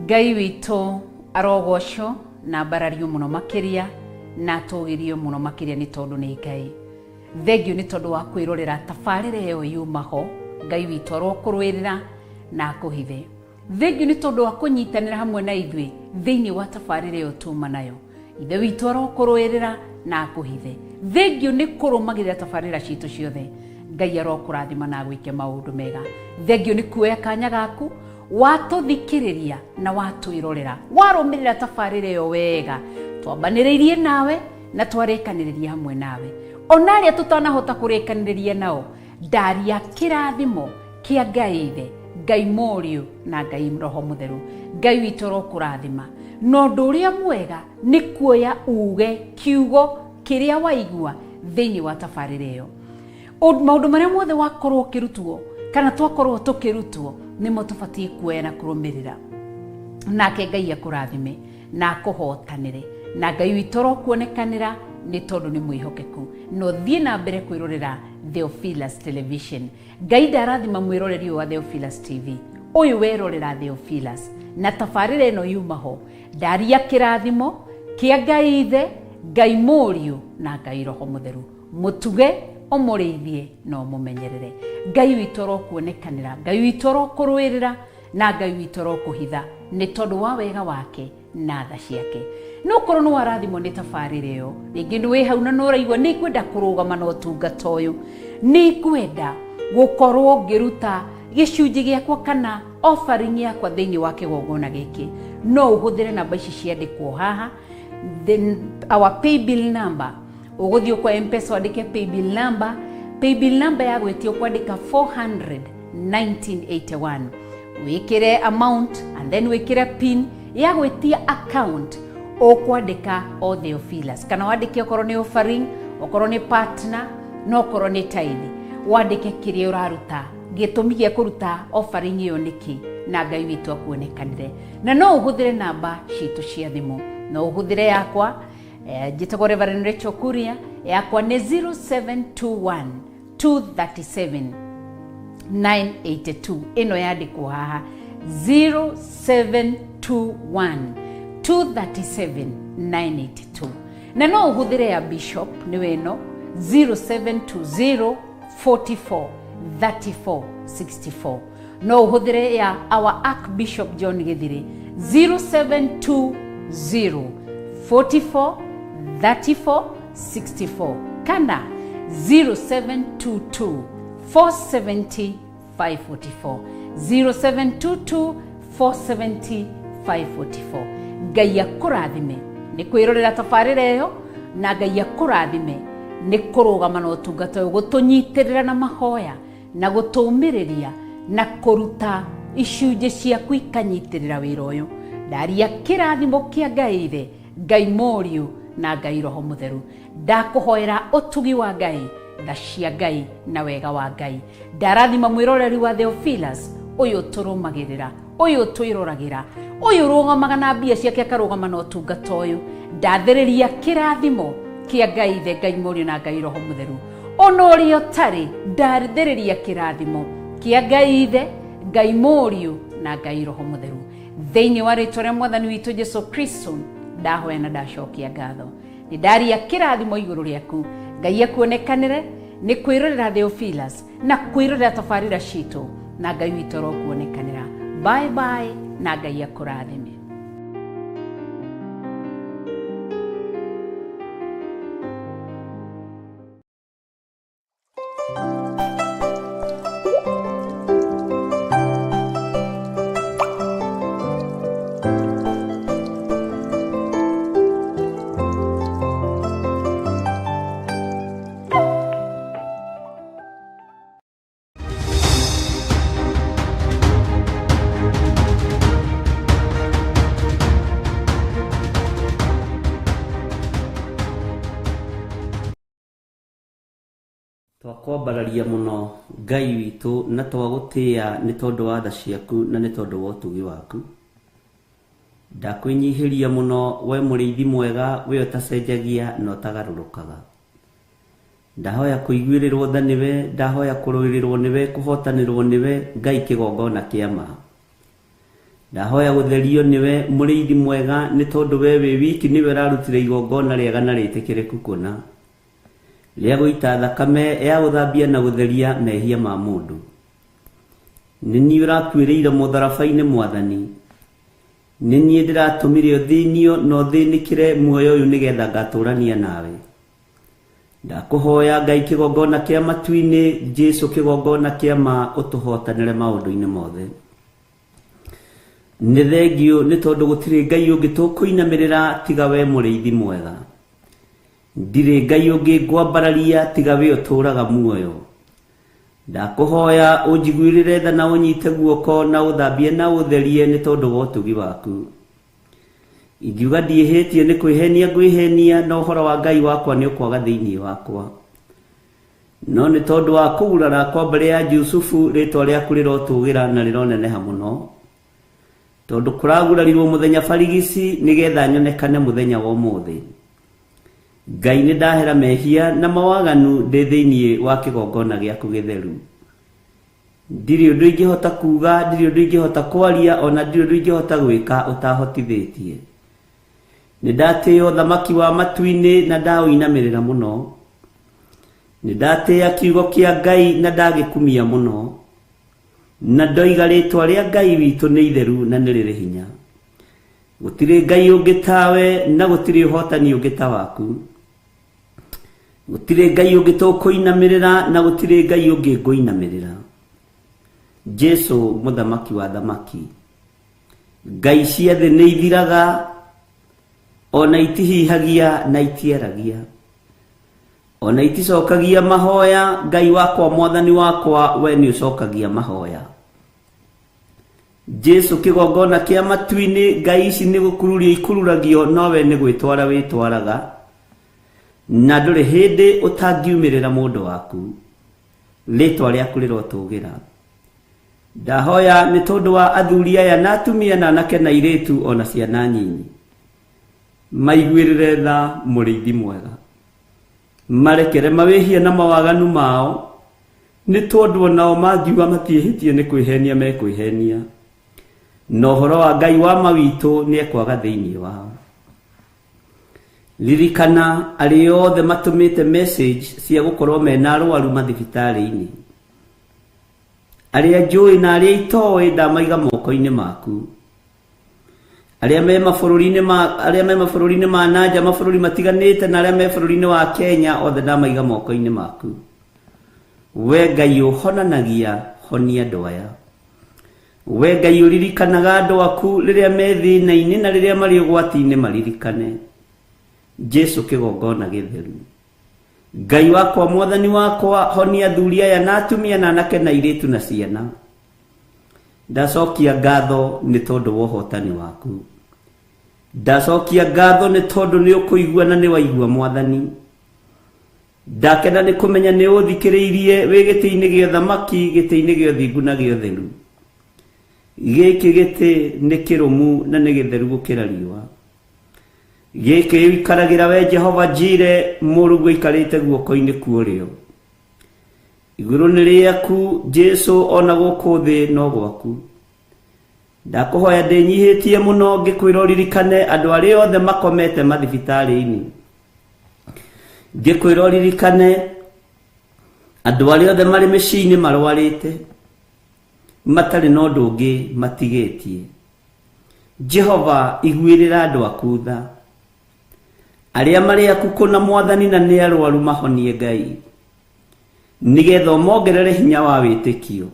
Ngai witũ arogocwo na mbarario mũno makĩria na atũgĩrio mũno makĩria nĩ tondũ nĩ Ngai. Thengio nĩ tondũ wa kwĩrorera tabarĩra ĩyo yuma ho. Ngai witũ arokũrũĩrĩra na akũhithe. Thengio nĩ tondũ wa kũnyitanĩra hamwe na ithuĩ thĩinĩ wa tabarĩra ĩyo tuma nayo. Ithe witũ arokũrũĩrĩra na akũhithe. Thengio nĩ kũrũmagĩrĩra tabarĩra citũ ciothe. Ngai arokũrathima na agwĩke maũndũ mega. Thengio nĩ kuoya kanya gaku watũthikĩrĩria na watwĩrorera, warũmĩrĩra tabarĩra ĩyo wega. Twambanĩrĩirie nawe na twarĩkanĩrĩria hamwe nawe. Ona arĩa tũtanahota kũrĩkanĩrĩria nao, ndaria kĩrathimo kĩa Ngai Ithe, Ngai Mũriũ na Ngai Roho Mũtheru. Ngai witũ arokũrathima. Na ũndũ ũrĩa mwega nĩ kuoya uge kiugo kĩrĩa waigua thĩinĩ wa tabarĩra ĩyo. Maũndũ marĩa mothe wakorwo ũkĩrutwo kana twakorwo tũkĩrutwo nĩmo tũbatiĩ kuoya na kũrũmĩrĩra. Nake Ngai akũrathime na akũhotanĩre, na Ngai witũ arokuonekanĩra nĩ tondũ nĩ mwĩhokeku. Na ũthiĩ na mbere kwĩrorera Theophilus Television. Ngai ndarathima mwĩroreri ũyũ wa Theophilus TV, ũyũ werorera Theophilus na tabarĩra ĩno yuma ho. Ndaria kĩrathimo kĩa Ngai Ithe, Ngai Mũriũ na Ngai Roho Mũtheru. Mũtuge, ũmũrĩithie na ũmũmenyerere. Ngai witũ arokuonekanĩra, Ngai witũ arokũrũĩrĩra na Ngai witũ arokũhitha nĩ tondũ wa wega wake na tha ciake. No korwo nĩ warathimwo nĩ tabarĩra ĩyo, rĩngĩ nĩ wĩ hau na nĩ ũraigua nĩ ngwenda kũrũgama na ũtungata ũyũ, nĩ ngwenda gũkorwo ngĩruta gĩcunjĩ gĩakwa kana offering yakwa thĩinĩ wa kĩgongona gĩkĩ, no ũhũthĩre namba ici ciandĩkwo haha. Then our paybill number, ũgũthiĩ kwa M-Pesa wandĩke paybill number. Paybill number ya gwĩtia ũkwandĩka 400 1981, wĩkĩre amount and then wĩkĩre pin ya gwĩtia account. Ũkwandĩka o Theophilus kana wandĩke okorwo nĩ offering, okorwo nĩ partner, na okorwo nĩ tithe, wandĩke kĩrĩa ũraruta, gĩtũmi gĩa kũruta offering ĩyo nĩkĩ, na Ngai witũ akuonekanĩre. Na no ũhũthĩre namba citũ cia thimũ, no ũhũthĩre yakwa. Njĩtagwo Reverend Rachel Kuria, yakwa nĩ 0721 237 982. Ĩno yandĩkwo haha, 0721 237 982. Na no ũhũthĩre ya Bishop, nĩwe ĩno, 0720 44 34 64. No ũhũthĩre ya our Archbishop John Gĩthirĩ, 0720 44 34 64 kana 0722 470 544, 0722 470 544. Ngai akũrathime nĩ kwĩrorera tabarĩra ĩyo, na Ngai akũrathime nĩ kũrũgama na ũtungata ũyũ, gũtũnyitĩrĩra na mahoya na gũtũmĩrĩria na kũruta icunjĩ ciaku ikanyitĩrĩra wĩra ũyũ. Ndaria kĩrathimo kĩa Ngai Ithe, Ngai Mũriũ na Ngai Roho Mũtheru. Ndakũhoera ũtugi wa Ngai, tha cia Ngai na wega wa Ngai. Ndarathima mwĩroreri wa Theophilus ũyũ tũrũmagĩrĩra, ũyũ twĩroragĩra, ũyũ ũrũgamaga na mbia ciake akarũgama na ũtungata ũyũ. Ndathĩrĩria kĩrathimo kĩa Ngai Ithe, Ngai Mũriũ na Ngai Roho Mũtheru. Ona ũrĩa ũtarĩ, ndathĩrĩria kĩrathimo kĩa Ngai Ithe, Ngai Mũriũ na Ngai Roho Mũtheru. Thĩinĩ wa rĩtwa rĩa Mwathani witũ Jesu Kristo ndahoya na ndacokia ngatho. Nĩ ndaria kĩrathimo igũrũ rĩaku. Ngai akuonekanĩre nĩ kwĩrorera Theophilus na kwĩrorera tabarĩra citũ, na Ngai witũ arokuonekanĩra. Bye bye na Ngai akũrathime. Twakwambararia mũno Ngai witũ na twagũtĩĩa nĩ tondũ wa tha ciaku na nĩ tondũ wa ũtugi waku. Ndakwĩnyihĩria mũno we mũrĩithi mwega, we ũtacenjagia na ũtagarũrũkaga. Ndahoya kũiguĩrĩrwo tha nĩwe, ndahoya kũrũĩrĩrwo nĩwe, kũhotanĩrwo nĩwe, Ngai kĩgongona kĩa ma. Ndahoya gũtherio nĩwe mũrĩithi mwega, nĩ tondũ we wĩ wiki nĩwe ũrarutire igongona rĩega na rĩtĩkĩrĩku kũna, rĩa gũita thakame ya gũthambia na gũtheria mehia ma mũndũ. Nĩ niĩ ũrakuĩrĩire mũtharaba-inĩ Mwathani. Nĩ niĩ ndĩratũmire ũthĩnio na ũthĩnĩkĩre muoyo ũyũ nĩgetha ngatũrania nawe. Ndakũhoya Ngai kĩgongona kĩa matu-inĩ, Jesu kĩgongona kĩa ma, ũtũhotanĩre maũndũ-inĩ mothe. Nĩ thengiũ nĩ tondũ gũtirĩ Ngai ũngĩ tũkũinamĩrĩra tiga we mũrĩithi mwega. Ndirĩ Ngai ũngĩ ngwambararia tiga we ũtũũraga muoyo. Ndakũhoya ũnjiguĩrĩre tha na ũnyite guoko na ũthambie na ũtherie nĩ tondũ wa ũtugi waku. Ingiuga ndiĩhĩtie nĩ kwĩhenia ngwĩhenia, na ũhoro wa Ngai wakwa nĩ ũkwaga thĩinĩ wakwa. No nĩ tondũ wa kũgurara kwa mbarĩ ya Jusufu, rĩĩtwa rĩaku rĩrotũgĩra na rĩroneneha mũno. Tondũ kũragurarirwo mũthenya barigici nĩgetha nyonekane mũthenya wa ũmũthĩ. Ngai nĩ ndahera mehia na mawaganu ndĩ thĩinĩ wa kĩgongona gĩaku gĩtheru. Ndirĩ ũndũ ingĩhota kuuga, ndirĩ ũndũ ingĩhota kwaria, ona ndirĩ ũndũ ingĩhota gwĩka ũtahotithĩtie. Nĩ ndatĩĩa ũthamaki wa matu-inĩ na ndaũinamĩrĩra mũno. Nĩ ndatĩĩa kiugo kĩa Ngai na ndagĩkumia mũno. Na ndoiga rĩĩtwa rĩa Ngai witũ nĩ itheru na nĩ rĩrĩ hinya. Gũtirĩ Ngai ũngĩ tawe na gũtirĩ ũhotani ũngĩ ta waku. Gũtirĩ Ngai ũngĩ tũkũinamĩrĩra na gũtirĩ Ngai ũngĩ ngũinamĩrĩra. Jesu mũthamaki wa thamaki. Ngai cia thĩ nĩ ithiraga, ona itihihagia na itiaragia, ona iticokagia mahoya. Ngai wakwa, mwathani wakwa, we nĩ ũcokagia mahoya. Jesu kĩgongona kĩa matu-inĩ, Ngai ici nĩ gũkururio ikururagio, no we nĩ gwĩtwara wĩtwaraga, na ndũrĩ hĩndĩ ũtangiumĩrĩra mũndũ waku. Rĩĩtwa rĩaku rĩrotũgĩra. Ndahoya nĩ tondũ wa athuri aya na atumia na anake na airĩtu ona ciana nyinyi, maiguĩrĩre tha mũrĩithi mwega, marekere mawĩhia na mawaganu mao, nĩ tondũ onao mangiuga matiĩhĩtie nĩ kwĩhenia mekwĩhenia, na ũhoro wa Ngai wa ma witũ nĩ ekwaga thĩinĩ wao. Ririkana arĩa othe matũmĩte message cia gũkorwo mena arwaru mathibitarĩ-inĩ, arĩa njũĩ na arĩa itoĩ ndamaiga moko-inĩ maku, arĩa me mabũrũri-inĩ ma arĩa me mabũrũri-inĩ ma nanja, mabũrũri matiganĩte, na arĩa me bũrũri-inĩ wa Kenya, othe ndamaiga moko-inĩ maku. We Ngai ũhonanagia, honia andũ aya. We Ngai ũririkanaga andũ aku rĩrĩa me thĩna-inĩ na rĩrĩa marĩ ũgwati-inĩ, maririkane. Jesu kĩgongona gĩtheru, Ngai wakwa, mwathani wakwa, honia athuri aya na atumia na anake na airĩtu na ciana. Ndacokia ngatho nĩ tondũ wa ũhotani waku. Ndacokia ngatho nĩ tondũ nĩ ũkũigua na nĩ waigua mwathani. Ndakena nĩ kũmenya nĩ ũthikĩrĩirie wĩ gĩtĩ-inĩ gĩa thamaki, gĩtĩ-inĩ gĩa ũthingu na gĩa ũtheru. Gĩkĩ gĩtĩ nĩ kĩrũmu na nĩ gĩtheru gũkĩra riũa. Gĩkĩ ũikaragĩra we Jehova Jire, mũrũguo aikarĩte guoko-inĩ kwa ũrĩo. Igũrũ nĩ rĩaku Jesu, ona gũkũ thĩ no gwaku. Ndakũhoya ndĩnyihĩtie mũno ngĩkwĩra ũririkane andũ arĩa othe makomete mathibitarĩ-inĩ, ngĩkwĩra ũririkane andũ arĩa othe marĩ mĩciĩ-inĩ marwarĩte matarĩ na ũndũ ũngĩ matigĩtie. Jehova, iguĩrĩra andũ aku tha, arĩa marĩ aku kũna mwathani na nĩ arwaru mahonie Ngai, nĩgetha ũmongerere hinya wa wĩtĩkio.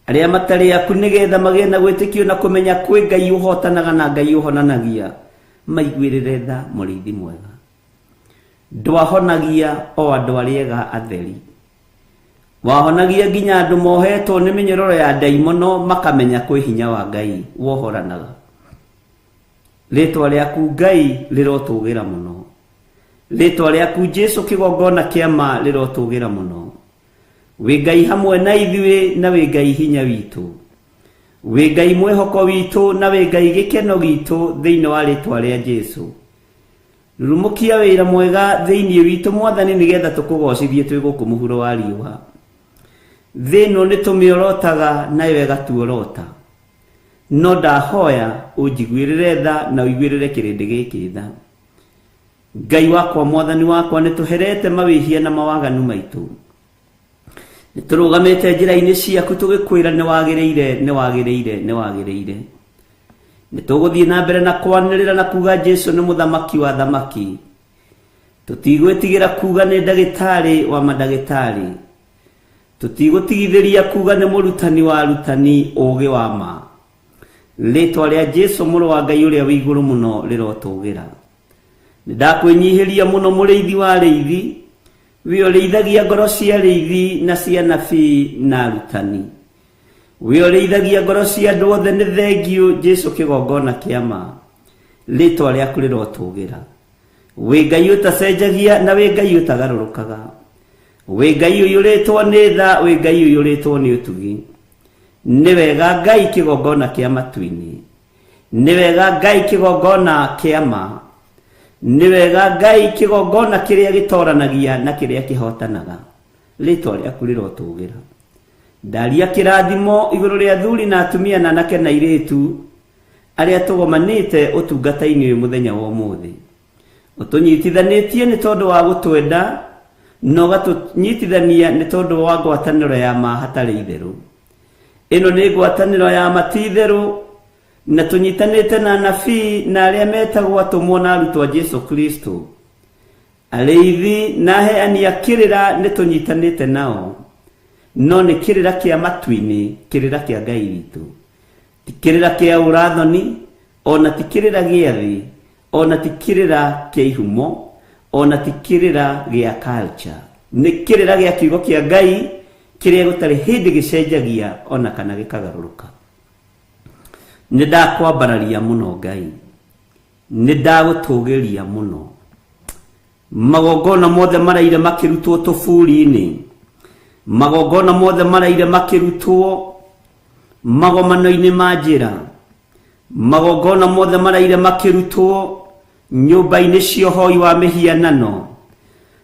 Arĩa matarĩ aku nĩgetha magĩe na gwĩtĩkio na kũmenya kwĩ Ngai ũhotanaga na Ngai ũhonanagia, maiguĩrĩre tha mũrĩithi mwega. Ndwahonagia o andũ arĩa ega atheri, wahonagia nginya andũ mohetwo nĩ mĩnyororo ya ndaimono, makamenya kwĩ hinya wa Ngai wohoranaga. Rĩĩtwa rĩaku Ngai rĩrotũgĩra mũno. Rĩĩtwa rĩaku Jesu kĩgongona kĩa ma rĩrotũgĩra mũno. Wĩ Ngai hamwe na ithuĩ na wĩ Ngai hinya witũ, wĩ Ngai mwĩhoko witũ na wĩ Ngai gĩkeno gitũ. Thĩinĩ wa rĩĩtwa rĩa Jesu, rurumũkia wĩra mwega thĩinĩ witũ mwathani, nĩgetha tũkũgocithie twĩ gũkũ mũhuro wa riũa. Thĩ ĩno nĩ tũmĩorotaga nayo ĩgatuorota. No ndahoya ũnjiguĩrĩre tha na ũiguĩrĩre kĩrĩndĩ gĩkĩ tha. Ngai wakwa, Mwathani wakwa, nĩ tũherete mawĩhia na mawaganu maitũ. Nĩ tũrũgamĩte njĩra-inĩ ciaku tũgĩkwĩra nĩ wagĩrĩire, nĩ wagĩrĩire, nĩ wagĩrĩire. Nĩ tũgũthiĩ na mbere na kwanĩrĩra na kuga Jesu nĩ mũthamaki wa thamaki. Tũtigwĩtigĩra kuga nĩ ndagĩtarĩ wa mandagĩtarĩ. Tũtigũtigithĩria kuga nĩ mũrutani wa arutani ũũgĩ wa ma. Rĩtwa rĩa Jesu mũrũ wa Ngai ũrĩa wĩ igũrũ mũno rĩrotũgĩra. Nĩ ndakwĩnyihĩria mũno mũrĩithi wa arĩithi, we ũrĩithagia ngoro cia arĩithi na cia anabii na arutani. We ũrĩithagia ngoro cia andũ othe, nĩ thengiũ Jesu kĩgongona kĩa ma. Rĩtwa rĩaku rĩrotũgĩra. Wĩ Ngai ũtacenjagia na wĩ Ngai ũtagarũrũkaga. Wĩ Ngai ũiyũrĩtwo nĩ tha, wĩ Ngai ũiyũrĩtwo nĩ ũtugi. Nĩ wega Ngai kĩgongona kĩa matu-inĩ. Nĩ wega Ngai kĩgongona kĩa ma. Nĩ wega Ngai kĩgongona kĩrĩa gĩtoranagia na kĩrĩa kĩhotanaga. Rĩtwa rĩaku rĩrotũgĩra. Ndaria kĩrathimo igũrũ rĩa athuri na atumia na anake na airĩtu arĩa tũgomanĩte ũtungata-inĩ ũyũ mũthenya wa ũmũthĩ. Ũtũnyitithanĩtie nĩ tondũ wa gũtwenda na ũgatũnyitithania nĩ tondũ wa ngwatanĩro ya ma hatarĩ itherũ. Ĩno nĩ ngwatanĩro ya ma ti itherũ, na tũnyitanĩte na anabii na arĩa metagwo atũmwo na arutwo a Jesu Kristo. Arĩithi na aheani a kĩrĩra nĩ tũnyitanĩte nao, no nĩ kĩrĩra kĩa matu-inĩ, kĩrĩra kĩa Ngai witũ. Ti kĩrĩra kĩa ũrathoni, ona ti kĩrĩra gĩa thĩ, ona ti kĩrĩra kĩa ihumo, ona ti kĩrĩra gĩa culture. Nĩ kĩrĩra gĩa kiugo kĩa Ngai kĩrĩa gũtarĩ hĩndĩ gĩcenjagia ona kana gĩkagarũrũka. Nĩ ndakwambararia mũno Ngai, nĩ ndagũtũgĩria mũno. Magongona mothe maraire makĩrutwo tũburi-inĩ, magongona mothe maraire makĩrutwo magomano-inĩ ma njĩra, magongona mothe maraire makĩrutwo nyũmba-inĩ cia ũhoi wa mĩhianano,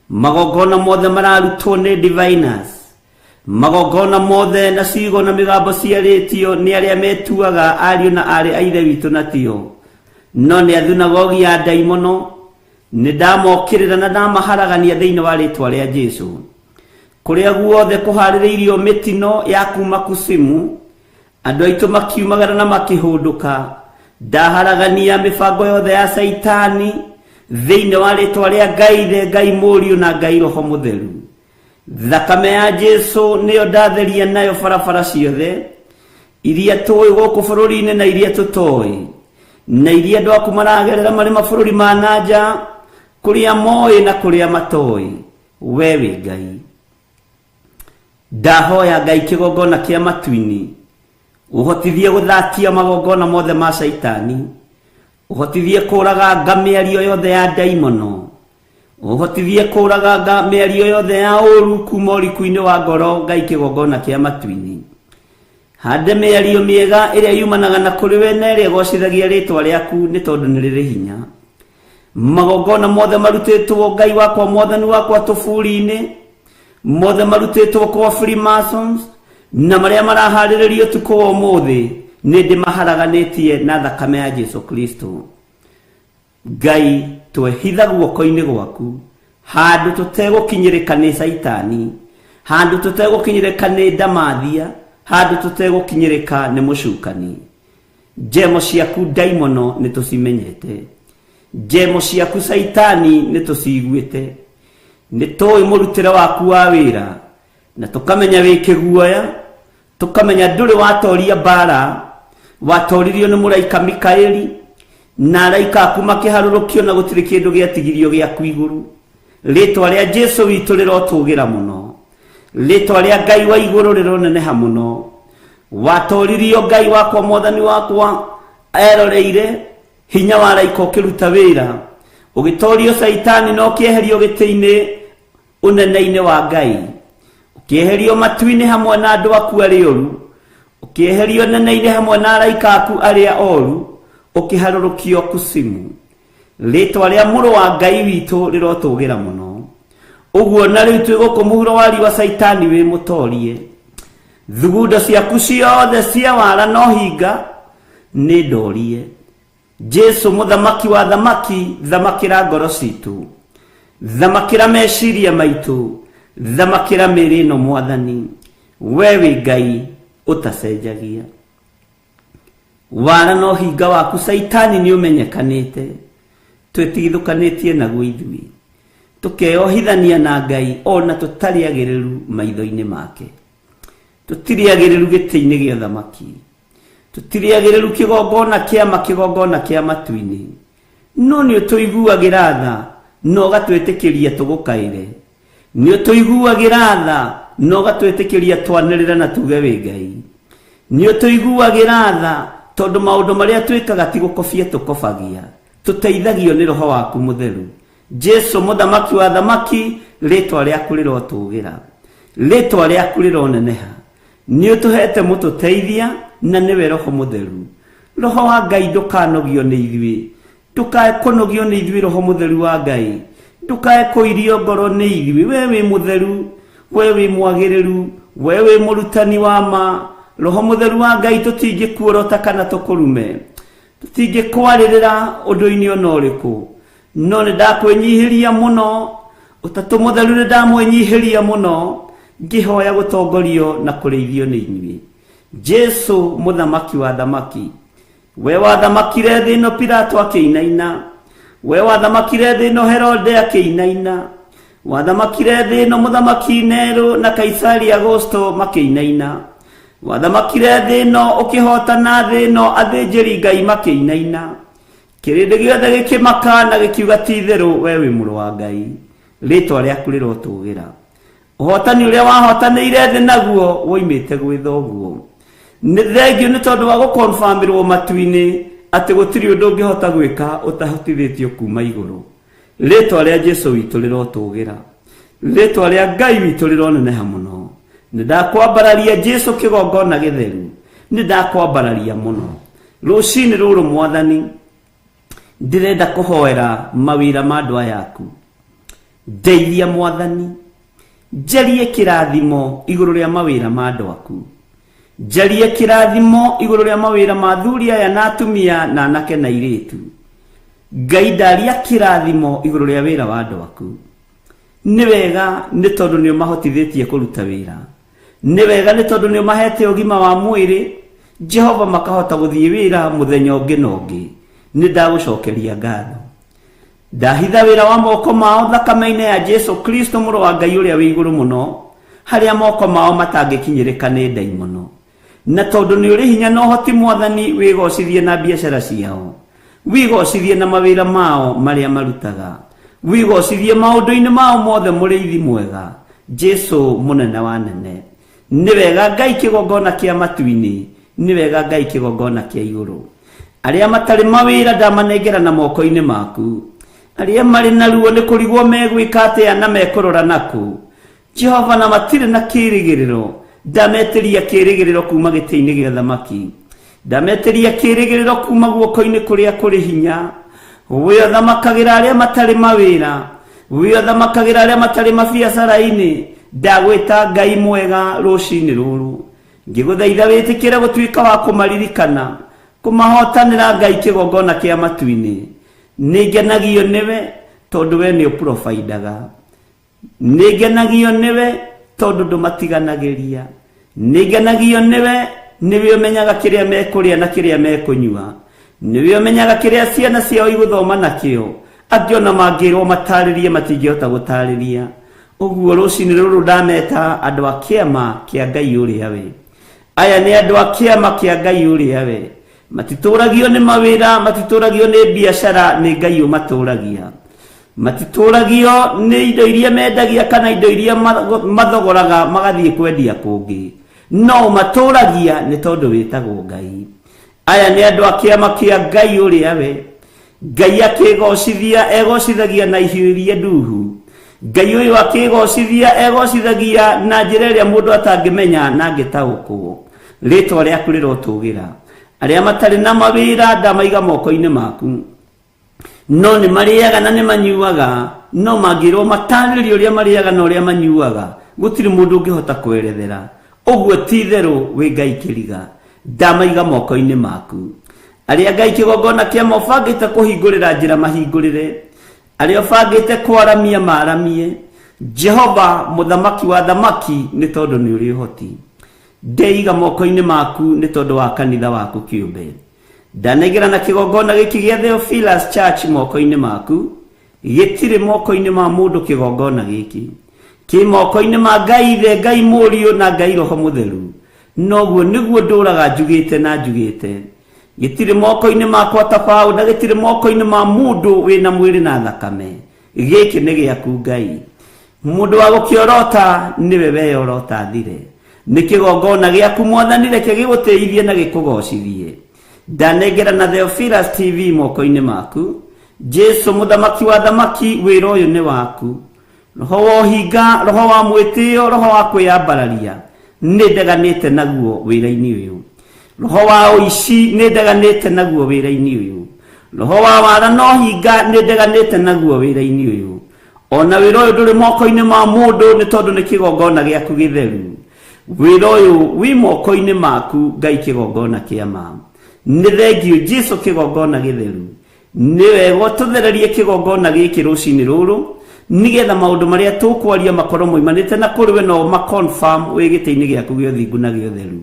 magongona mothe mararutwo nĩ diviners, magongona mothe na ciugo na mĩgambo ciarĩtio nĩ arĩa metuaga ariũ na aarĩ a Ithe witũ na tio, no nĩ athunagogi ya ndaimono. Nĩ ndamokĩrĩra na ndamaharagania thĩinĩ wa rĩtwa rĩa Jesu. Kũrĩa guothe kũharĩrĩirio mĩtino ya kuma kusimu, andũ aitũ makiumagara na makĩhũndũka. Ndaharagania mĩbango yothe ya Caitani thĩinĩ wa rĩtwa rĩa Ngai Ithe, Ngai Mũriũ na Ngai Roho Mũtheru. Thakame ya Jesu nĩyo ndatheria nayo barabara ciothe iria tũĩ gũkũ bũrũri-inĩ na iria tũtoĩ, na iria andũ aku maragerera marĩ mabũrũri ma na nja, kũrĩa moĩ na kũrĩa matoĩ. We wĩ Ngai. Ndahoya Ngai kĩgongona kĩa matu-inĩ, ũhotithie gũthatia magongona mothe ma Caitani, ũhotithie kũraganga mĩario yothe ya ndaimono, ũhotithie kũraganga mĩario yothe ya ũru kuma ũriku-inĩ wa ngoro. Ngai kĩgongona kĩa matu-inĩ, hande mĩario mĩega ĩrĩa yumanaga na kũrĩ we na ĩrĩa ĩgocithagia rĩtwa rĩaku, nĩ tondũ nĩ rĩrĩ hinya. Magongona mothe marutĩtwo Ngai wakwa, Mwathani wakwa, tũburi-inĩ mothe marutĩtwo kwa Freemasons na marĩa maraharĩrĩrio ũtukũ wa ũmũthĩ, nĩ ndĩmaharaganĩtie na thakame ya Jesu Kristo. Ngai, twehitha guoko-inĩ gwaku handũ tũtegũkinyĩrĩka nĩ Caitani, handũ tũtegũkinyĩrĩka nĩ ndamathia, handũ tũtegũkinyĩrĩka nĩ mũcukani. Njemo ciaku ndaimono nĩ tũcimenyete, njemo ciaku Caitani nĩ tũciguĩte, nĩ tũĩ mũrutĩre waku wa wĩra, na tũkamenya wĩ kĩguoya, tũkamenya ndũrĩ watoria mbara, watoririo nĩ mũraika Mikaeli na araika aku makĩharũrũkio na gũtirĩ kĩndũ gĩatigirio gĩaku igũrũ. Rĩtwa rĩa Jesu witũ rĩrotũgĩra mũno, rĩtwa rĩa Ngai wa igũrũ rĩroneneha mũno. Watoririo Ngai wakwa, Mwathani wakwa, eroreire hinya wa araika ũkĩruta wĩra, ũgĩtorio Caitani na ũkĩeherio gĩtĩ-inĩ ũnene-inĩ wa Ngai, ũkĩeherio matu-inĩ hamwe na andũ aku arĩa oru, ũkĩeherio nene-inĩ hamwe na araika aku arĩa oru, ũkĩharũrũkio kusimu. Rĩtwa rĩa mũrũ wa Ngai witũ rĩrotũgĩra mũno. Ũguo na rĩu twĩ gũkũ mũhuro wa riũa, Caitani wĩ mũtorie. Thugundo ciaku ciothe cia wara no hinga, Nĩ ndorie Jesu mũthamaki wa thamaki, thamakĩra ngoro citũ, thamakĩra meciria maitũ, thamakĩra mĩĩrĩ ĩno Mwathani. We wĩ Ngai ũtacenjagia. Wara na ũhinga waku Caitani nĩ ũmenyekanĩte, twĩtigithũkanĩtie naguo ithuĩ, tũkeyohithania na Ngai ona tũtarĩ agĩrĩru maitho-inĩ make. Tũtirĩ agĩrĩru gĩtĩ-inĩ gĩa ũthamaki, tũtirĩ agĩrĩru kĩgongona kĩa ma, kĩgongona kĩa matu-inĩ, no nĩ ũtũiguagĩra tha na ũgatwĩtĩkĩria tũgũkaĩre. Nĩ ũtũiguagĩra tha na ũgatwĩtĩkĩria twanĩrĩre na tuge wĩ Ngai. Nĩ ũtũiguagĩra tha tondũ maũndũ marĩa twĩkaga ti gũkobia tũkobagia, tũteithagio nĩ Roho waku Mũtheru. Jesu mũthamaki wa thamaki, rĩtwa rĩaku rĩrotũgĩra, rĩtwa rĩaku rĩroneneha. Nĩ ũtũhete mũtũteithia na nĩwe Roho Mũtheru. Roho wa Ngai ndũkanogio nĩ ithuĩ, ndũkae kũnogio nĩ ithuĩ Roho Mũtheru wa Ngai, ndũkae kũirio ngoro nĩ ithuĩ. We wĩ mũtheru, we wĩ mwagĩrĩru, we wĩ mũrutani wa ma. Roho Mũtheru wa Ngai, tũtingĩkuorota kana tũkũrume, tũtingĩkwarĩrĩra ũndũ-inĩ ona ũrĩkũ, no nĩ ndakwĩnyihĩria mũno. Ũtatũ Mũtheru, nĩ ndamwĩnyihĩria mũno, ngĩhoya gũtongorio na kũrĩithio nĩ inyuĩ. Jesu mũthamaki wa thamaki, we wathamakire thĩ ĩno Pilato akĩinaina, we wathamakire thĩ ĩno Herode akĩinaina, wathamakire thĩ ĩno mũthamaki Nero na Kaisari Augusto makĩinaina, wathamakire thĩ ĩno ũkĩhotana thĩ ĩno athĩnjĩri Ngai makĩinaina, kĩrĩndĩ gĩothe gĩkĩmaka na gĩkiuga ti itherũ we wĩ mũrũ wa Ngai. Rĩtwa rĩaku rĩrotũgĩra. Ũhotani ũrĩa wahotanĩire thĩ naguo woimĩte gwĩ thoguo. Nĩ thengio nĩ tondũ wa gũkonfamĩrwo matu-inĩ atĩ gũtirĩ ũndũ ũngĩhota gwĩka ũtahotithĩtio kuma igũrũ. Rĩtwa rĩa Jesu witũ rĩrotũgĩra, rĩtwa rĩa Ngai witũ rĩroneneha mũno. Nĩ ndakwambararia Jesu kĩgongona gĩtheru, nĩ ndakwambararia mũno rũcinĩ rũrũ Mwathani. Ndĩrenda kũhoera mawĩra ma andũ aya aku. Ndeithia Mwathani, njarie kĩrathimo igũrũ rĩa mawĩra ma andũ aku, njarie kĩrathimo igũrũ rĩa mawĩra ma athuri aya na atumia na anake na airĩtu. Ngai, ndaria kĩrathimo igũrũ rĩa wĩra wa andũ aku. Nĩ wega nĩ tondũ nĩ ũmahotithĩtie kũruta wĩra, nĩ wega nĩ tondũ nĩ ũmahete ũgima wa mwĩrĩ Jehova, makahota gũthiĩ wĩra mũthenya ũngĩ na ũngĩ. Nĩ ndagũcokeria ngatho. Ndahitha wĩra wa moko mao thakame-inĩ ya Jesu Kristo mũrũ wa Ngai ũrĩa wĩ igũrũ mũno, harĩa moko mao matangĩkinyĩrĩka nĩ ndaimono. Na tondũ nĩ ũrĩ hinya na ũhoti Mwathani, wĩgocithie na biacara ciao, wĩgocithie na mawĩra mao marĩa marutaga, wĩgocithie maũndũ-inĩ mao mothe, mũrĩithi mwega Jesu mũnene wa nene. Nĩ wega Ngai kĩgongona kĩa matu-inĩ, nĩ wega Ngai kĩgongona kĩa igũrũ. Arĩa matarĩ mawĩra ndamanengera na moko-inĩ maku. Arĩa marĩ na ruo nĩ kũrigwo megwĩka atĩa na mekũrora nakũ Jehova, na matirĩ na kĩrĩgĩrĩro, ndametĩria kĩrĩgĩrĩro kuma gĩtĩ-inĩ gĩa thamaki, ndametĩria kĩrĩgĩrĩro kuma guoko-inĩ kũrĩa kũrĩ hinya. We ũthamakagĩra arĩa matarĩ mawĩra, we ũthamakagĩra arĩa matarĩ mabiacara-inĩ, ndagwĩta Ngai mwega rũcinĩ rũrũ, ngĩgũthaitha wĩtĩkĩre gũtuĩka wa kũmaririkana, kũmahotanĩra Ngai kĩgongona kĩa matu-inĩ. Nĩ ngenagio nĩwe tondũ we nĩ ũprobaindaga, nĩ ngenagio nĩwe tondũ ndũmatiganagĩria, nĩ ngenagio nĩwe, nĩwe ũmenyaga kĩrĩa mekũrĩa na kĩrĩa mekũnyua, nĩwe ũmenyaga kĩrĩa ciana ciao igũthoma nakĩo. Angĩ ona mangĩrwo matarĩrie matingĩhota gũtarĩria. Ũguo rũcinĩ rũrũ ndameta andũ a kĩama kĩa Ngai ũrĩa we. Aya nĩ andũ a kĩama kĩa Ngai ũrĩa we. Matitũragio nĩ mawĩra, matitũragio nĩ biacara, nĩ Ngai ũmatũragia. Matitũragio nĩ indo iria mendagia kana indo iria mathogoraga magathiĩ kwendia kũngĩ, no ũmatũragia nĩ tondũ wĩtagwo Ngai. Aya nĩ andũ a kĩama kĩa Ngai ũrĩa we. Ngai akĩgocithia egocithagia na ihiũ iria nduhu. Ngai ũyũ akĩgocithia egocithagia na njĩra ĩrĩa mũndũ atangĩmenya na angĩtaũkwo. Rĩtwa rĩaku rĩrotũgĩra. Arĩa matarĩ na mawĩra ndamaiga moko-inĩ maku, no nĩ marĩaga na nĩ manyuaga, no mangĩrwo matarĩrie ũrĩa marĩaga na ũrĩa manyuaga, gũtirĩ mũndũ ũngĩhota kwerethera. Ũguo ti itherũ wĩ Ngai kĩriga, ndamaiga moko-inĩ maku. Arĩa Ngai kĩgongona kĩa ma ũbangĩte kũhingũrĩra njĩra mahingũrĩre, arĩa ũbangĩte kwaramia maramie. Jehova mũthamaki wa thamaki, nĩ tondũ nĩ ũrĩ ũhoti. Ndeiga moko-inĩ maku nĩ tondũ wa kanitha waku kĩũmbe. Ndanengera na kĩgongona gĩkĩ gĩa Theophilus Church moko-inĩ maku, gĩtirĩ moko-inĩ ma mũndũ. Kĩgongona gĩkĩ kĩ moko-inĩ ma Ngai Ithe, Ngai Mũriũ na Ngai Roho Mũtheru. Noguo nĩguo ndũraga njugĩte na njugĩte, gĩtirĩ moko-inĩ makwa ta baũ, na gĩtirĩ moko-inĩ ma mũndũ wĩna mwĩrĩ na thakame. Gĩkĩ nĩ gĩaku Ngai. Mũndũ wa gũkĩorota nĩwe weyorota thire. Nĩ kĩgongona gĩaku Mwathani, reke gĩgũtĩithie na gĩkũgocithie. Ndanengera na Theophilus TV moko-inĩ maku, Jesu mũthamaki wa thamaki, wĩra ũyũ nĩ waku. Roho wa ũhinga, roho wa mwĩtĩo, roho wa kwĩyambararia, nĩ ndeganĩte naguo wĩra-inĩ ũyũ. Roho wa ũici, nĩ ndeganĩte naguo wĩra-inĩ ũyũ. Roho wa wara na ũhinga, nĩ ndeganĩte naguo wĩra-inĩ ũyũ. Ona wĩra ũyũ ndũrĩ moko-inĩ ma mũndũ, nĩ tondũ nĩ kĩgongona gĩaku gĩtheru. Wĩra ũyũ wĩ moko-inĩ maku Ngai, kĩgongona kĩa ma. Nĩ thengio Jesu, kĩgongona gĩtheru. Nĩ wega ũtũthererie kĩgongona gĩkĩ rũcinĩ rũrũ, nĩgetha maũndũ marĩa tũkwaria makorwo moimanĩte na kũrĩ we, no ma confirm wĩ gĩtĩ-inĩ gĩaku gĩa ũthingu na gĩa ũtheru.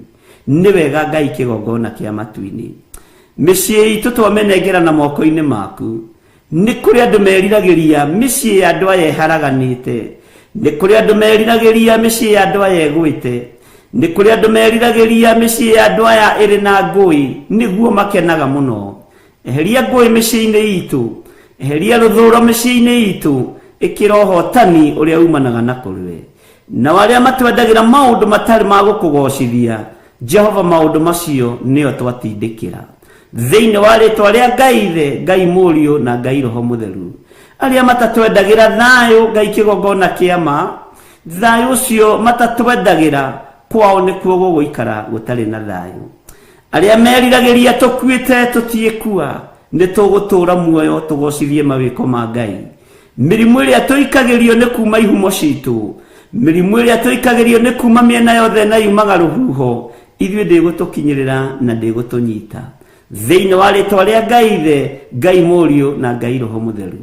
Nĩ wega Ngai, kĩgongona kĩa matu-inĩ. Mĩciĩ itũ twamĩnengera na moko-inĩ maku. Nĩ kũrĩ andũ meriragĩria mĩciĩ ya andũ aya ĩharaganĩte, nĩ kũrĩ andũ meriragĩria mĩciĩ ya andũ aya ĩgwĩte, nĩ kũrĩ andũ meriragĩria mĩciĩ ya andũ aya ĩrĩ na ngũĩ, nĩguo makenaga mũno. Eheria ngũĩ mĩciĩ-inĩ itũ, eheria rũthũro mĩciĩ-inĩ itũ, ĩkĩra ũhotani ũrĩa umanaga na kũrĩ we. Nao arĩa matwendagĩra maũndũ matarĩ ma gũkũgocithia Jehova, maũndũ macio nĩo twatindĩkĩra thĩinĩ wa rĩtwa rĩa Ngai Ithe, Ngai Mũriũ na Ngai Roho Mũtheru. Arĩa matatwendagĩra thayũ, Ngai kĩgongona kĩa ma, thayũ ũcio matatwendagĩra, kwao nĩkuo gũgũikara gũtarĩ na thayũ. Arĩa meriragĩria tũkuĩte, tũtiĩkua, nĩ tũgũtũũra muoyo tũgocithie mawĩko ma Ngai. Mĩrimũ ĩrĩa tũikagĩrio nĩ kuma ihumo citũ, mĩrimũ ĩrĩa tũikagĩrio nĩ kuma mĩena yothe na yumaga rũhuho, ithuĩ ndĩgũtũkinyĩrĩra na ndĩgũtũnyita, thĩinĩ wa rĩtwa rĩa Ngai Ithe, Ngai Mũriũ na Ngai Roho Mũtheru.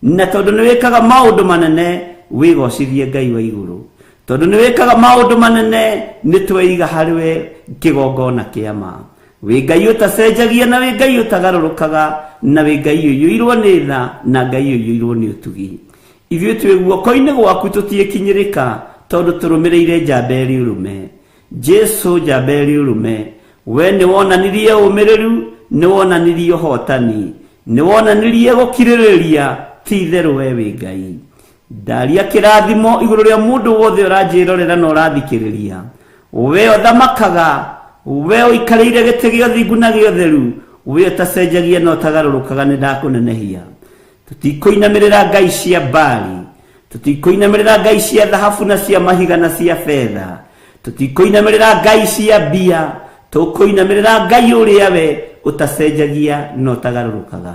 Na tondũ nĩ wĩkaga maũndũ manene, wĩgocithie Ngai wa igũrũ. Tondũ nĩ wĩkaga maũndũ manene, nĩ tweiga harĩ we kĩgongona kĩa ma. Wĩ Ngai ũtacenjagia, na wĩ Ngai ũtagarũrũkaga, na wĩ Ngai ũiyũirwo nĩ tha na Ngai ũiyũirwo nĩ ũtugi. Ithuĩ twĩ guoko-inĩ gwaku, tũtiĩkinyĩrĩka, tondũ tũrũmĩrĩire njamba ĩrĩ ũrũme, Jesu. Njamba ĩrĩ ũrũme, we nĩ wonanirie ũmĩrĩru, nĩ wonanirie ũhotani, nĩ wonanirie gũkirĩrĩria. Ti itherũ we wĩ Ngai. Ndaria kĩrathimo igũrũ rĩa mũndũ wothe ũranjĩrorera na ũrathikĩrĩria. We ũthamakaga, we ũikarĩire gĩtĩ gĩa ũthingu na gĩa ũtheru, we ũtacenjagia na ũtagarũrũkaga, nĩ ndakũnenehia. Tũtikũinamĩrĩra ngai cia Baali, tũtikũinamĩrĩra ngai cia thahabu na cia mahiga na cia betha, tũtikũinamĩrĩra ngai cia mbia. Tũkũinamĩrĩra Ngai ũrĩa we ũtacenjagia na ũtagarũrũkaga,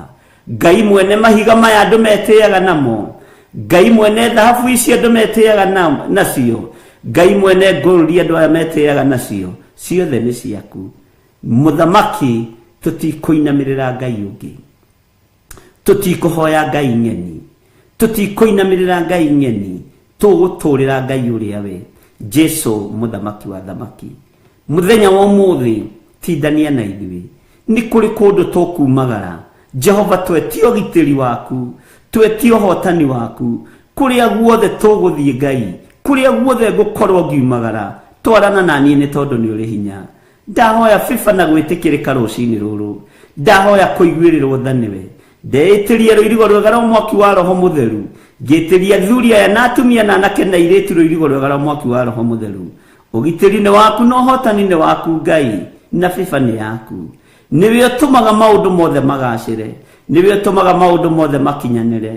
Ngai mwene mahiga maya andũ metĩaga namo, Ngai mwene thahabu ici andũ metĩaga nacio, Ngai mwene ngũrũri andũ aya metĩaga nacio. Ciothe nĩ ciaku, mũthamaki. Tũtikũinamĩrĩra Ngai ũngĩ, tũtikũhoya ngai ng'eni, tũtikũinamĩrĩra ngai ng'eni. Tũgũtũrĩra Ngai ũrĩa we Jesu, mũthamaki wa thamaki. Mũthenya wa ũmũthĩ tindania na ithuĩ, nĩ kũrĩ kũndũ tũkumagara. Jehova, twetie ũgitĩri waku, twetie ũhotani waku kũrĩa guothe tũgũthiĩ. Ngai, kũrĩa guothe ngũkorwo ngiumagara, twarana na niĩ, nĩ tondũ nĩ ũrĩ hinya. Ndahoya biba na gwĩtĩkĩrĩka rũcinĩ rũrũ, ndahoya kũiguĩrĩrwo tha nĩwe. Ndeĩtĩria rũirigo rwega rwa mwaki wa Roho Mũtheru. Ngĩtĩria athuri aya na atumia na anake na airĩtu rũirigo rwega rwa mwaki wa Roho Mũtheru. Ũgitĩri nĩ waku na ũhotani nĩ waku Ngai, na biba nĩ yaku. Nĩwe ũtũmaga maũndũ mothe magacĩre, nĩwe ũtũmaga maũndũ mothe makinyanĩre,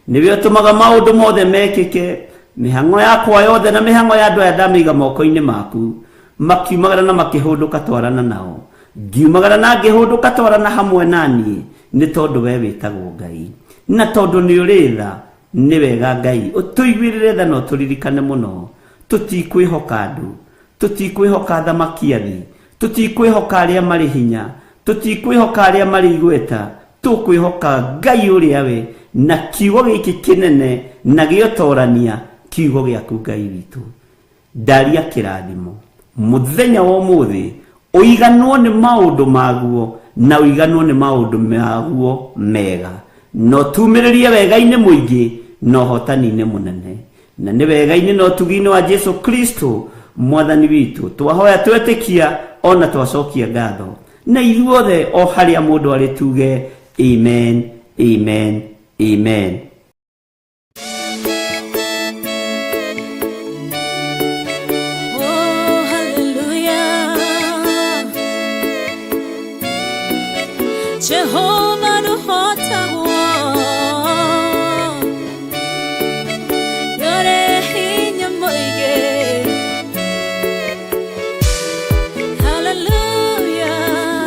nĩwe ũtũmaga maũndũ mothe mekĩke. Mĩhang'o yakwa yothe na mĩhang'o ya andũ aya ndamĩiga moko-inĩ maku. Makiumagara na makĩhũndũka, twarana nao. Ngiumagara na ngĩhũndũka, twarana hamwe na niĩ, nĩ tondũ we wĩtagwo Ngai na tondũ nĩ ũrĩ tha. Nĩ wega Ngai ũtũiguĩrĩre tha na ũtũririkane mũno. Tũtikwĩhoka andũ, tũtikwĩhoka athamaki a thĩ, tũtikwĩhoka arĩa marĩ hinya. Tũtikwĩhoka arĩa marĩ igweta, tũkwĩhoka Ngai ũrĩa we na kiugo gĩkĩ kĩnene na gĩotorania, kiugo gĩaku Ngai witũ. Ndaria kĩrathimo mũthenya wa ũmũthĩ, ũiganwo nĩ maũndũ maguo na ũiganwo nĩ maũndũ maguo mega, na ũtumĩrĩrie wega-inĩ mũingĩ na ũhotani-inĩ mũnene, na nĩ wega-inĩ na ũtugi-inĩ wa Jesu Kristo mwathani witũ twahoya, twetĩkia ona twacokia ngatho, na ithuothe o harĩa mũndũ arĩ tuge amen, amen, amen. Oh, hallelujah. Jehovah nũhotagwo. Nĩũrĩ hinya mũingĩ. Hallelujah.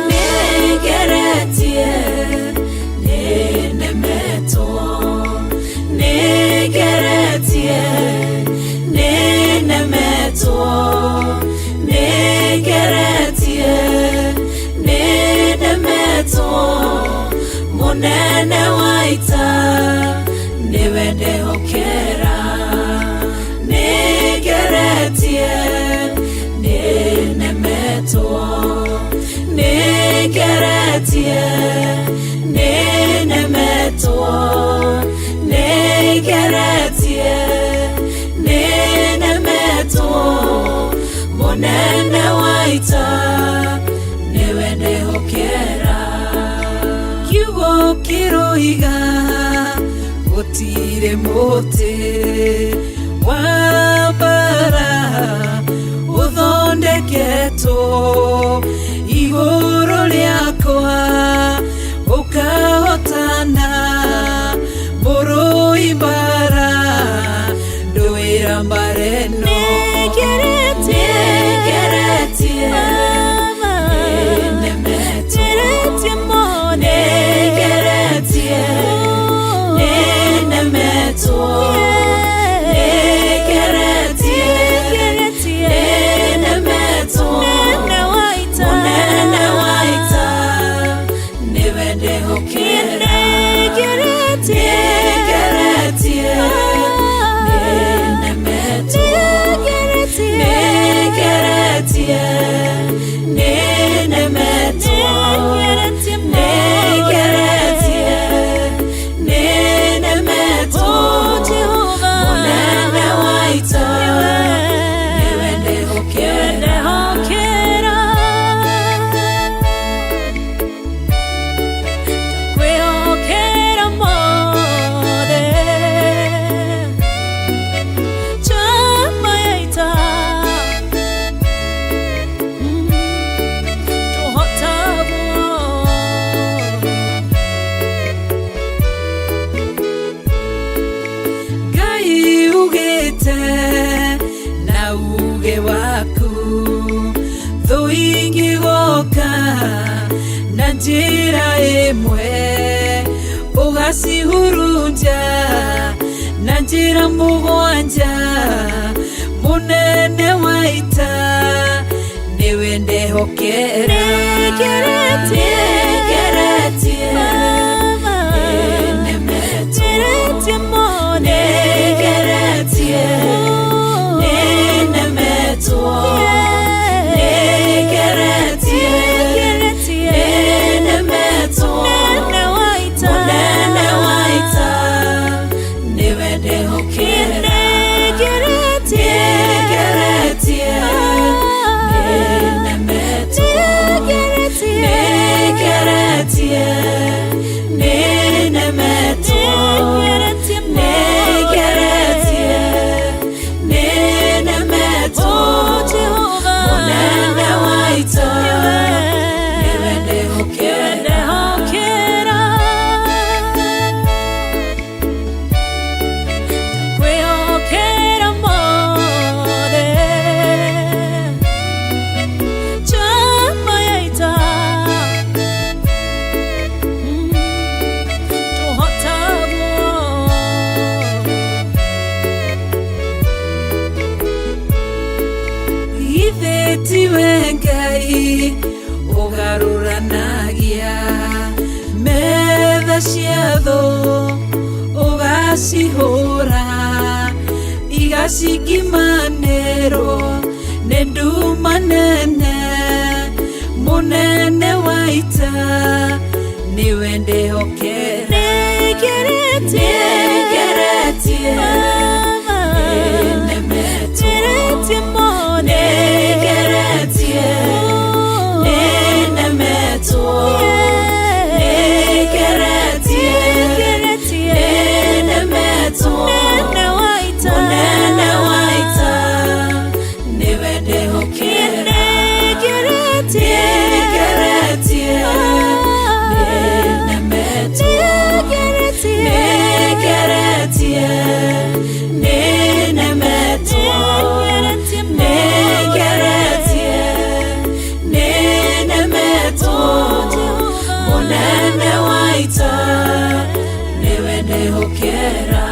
Nĩngeretie, nĩnemetwo. Nĩngeretie, nĩnemetwo. Nĩngeretie, nĩnemetwo. Mũnene wa ita nĩwe ndehokera. Nĩngeretie, nĩnemetwo. Nĩngeretie, nĩnemetwo. Nĩngeretie, nĩnemetwo. Mũnene wa ita nĩwe ndehokera. Kiugo kĩroiga gũtirĩ mũtĩ wa mbara ũthondeketwo igũrũ rĩakwa ũkahotana. Mũrũi mbara ndũĩra mbara ĩno. Nĩngeretie, nĩnemetwo. Nĩngeretie, nĩnemetwo. Nĩngeretie, nĩnemetwo. Mũnene wa ita nĩwe ndehokera. Nĩngeretie, nĩnemetwo. Nĩngeretie, nĩnemetwo. Nĩngeretie, nĩnemetwo. Mũnene wa ita nĩwe ndehokera. Kwĩhokera mothe chama ya ita tũhotagwo. Ngai ugĩte na uge waku, thũ ingĩgoka na njĩra ĩmwe, ũgacihurunja na njĩra mũgwanja. Mũnene wa ita nĩwe ndehokera. Nĩngeretie, nĩnemetwo. Nĩngeretie, nĩnemetwo. Nĩngeretie, nĩnemetwo. Mũnene wa ita nĩwe ndehokera. Nĩngeretie, nĩnemetwo. Nĩngeretie, nĩnemetwo. Nĩngeretie, nĩnemetwo. Mũnene wa ita nĩwe ndehokera. Kwĩhokera mothe chama ya ita tũhotagwo. Githĩ tiwe Ngai ũgarũranagia Ita cia thũ ũgacihũra igacingimanĩrwo nĩ nduma nene mũnene wa ita nĩwe ndĩhokera nĩngeretie nĩnemetwo nĩngeretie nĩnemetwo nĩngeretie nĩnemetwo mũnene wa ita nĩwe ndĩhokera nĩngeretie nĩnemetwo nĩngeretie nĩnemetwo nĩngeretie nĩnemetwo mũnene wa ita nĩwe ndĩhokera.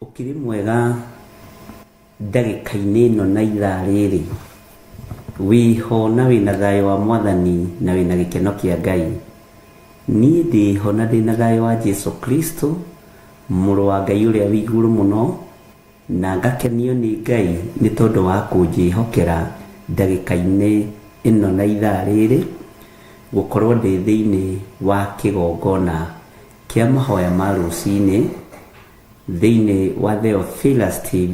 Ũkĩrĩ mwega ndagĩka-inĩ ĩno na ithaa rĩrĩ, wĩho na wĩna thayũ wa mwathani na wĩna gĩkeno kĩa Ngai. Niĩ ndĩho na ndĩna thayũ wa Jesu Kristo, mũrũ wa Ngai ũrĩa wĩ igũrũ mũno, na ngakenio nĩ Ngai nĩ tondũ wa kũnjĩhokera ndagĩka-inĩ ĩno na ithaa rĩrĩ, gũkorwo ndĩ thĩinĩ wa kĩgongona kĩa mahoya ma rũcinĩ, thĩinĩ wa Theophilus TV,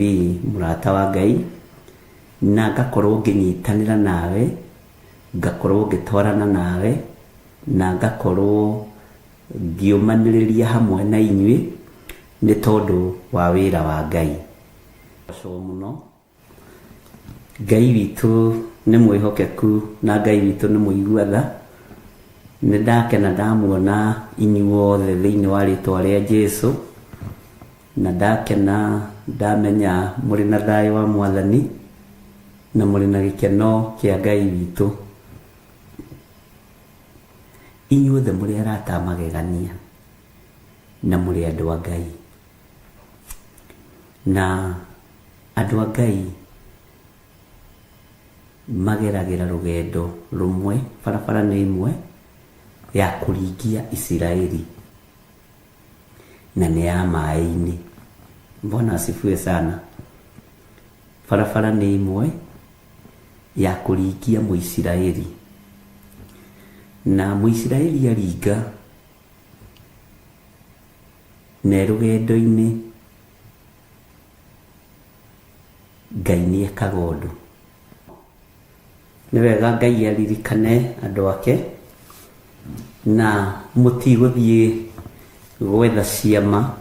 mũrata wa Ngai, na ngakorwo ngĩnyitanĩra nawe, ngakorwo ngĩtwarana nawe, na ngakorwo ngĩũmanĩrĩria hamwe na inyuĩ nĩ tondũ wa wĩra wa Ngai. Gocwo mũno. Ngai witũ nĩ mwĩhokeku na Ngai witũ nĩ mũigua tha. Nĩ ndakena ndamuona inyuothe thĩinĩ wa rĩtwa rĩa Jesu, na ndakena ndamenya mũrĩ na thayũ wa mwathani na mũrĩ na gĩkeno kĩa Ngai witũ. Inyuothe mũrĩ arata a magegania na mũrĩ andũ a Ngai. Na andũ a Ngai mageragĩra rũgendo rũmwe, barabara nĩ ĩmwe ya kũringia Isiraeli, na nĩ ya maĩ-inĩ. Bwana asifiwe sana. Barabara nĩ ĩmwe ya kũringia Mũisiraeli, na Mũisiraeli aringa na e rũgendo-inĩ, Ngai nĩ ekaga ũndũ. Nĩ wega Ngai aririkane andũ ake, na mũtigũthiĩ gwetha ciama,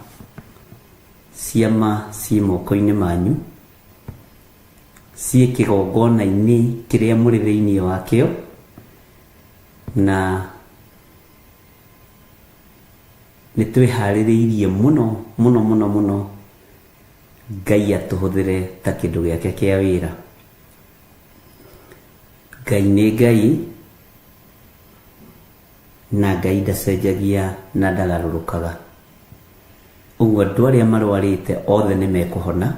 ciama ciĩ moko-inĩ manyu, ciĩ kĩgongona-inĩ kĩrĩa mũrĩ thĩinĩ wakĩo, na nĩ twĩharĩrĩirie mũno mũno mũno mũno Ngai atũhũthĩre ta kĩndũ gĩake kĩa wĩra. Ngai nĩ Ngai, na Ngai ndacenjagia na ndagarũrũkaga. Ũguo andũ arĩa marwarĩte othe nĩ mekũhona,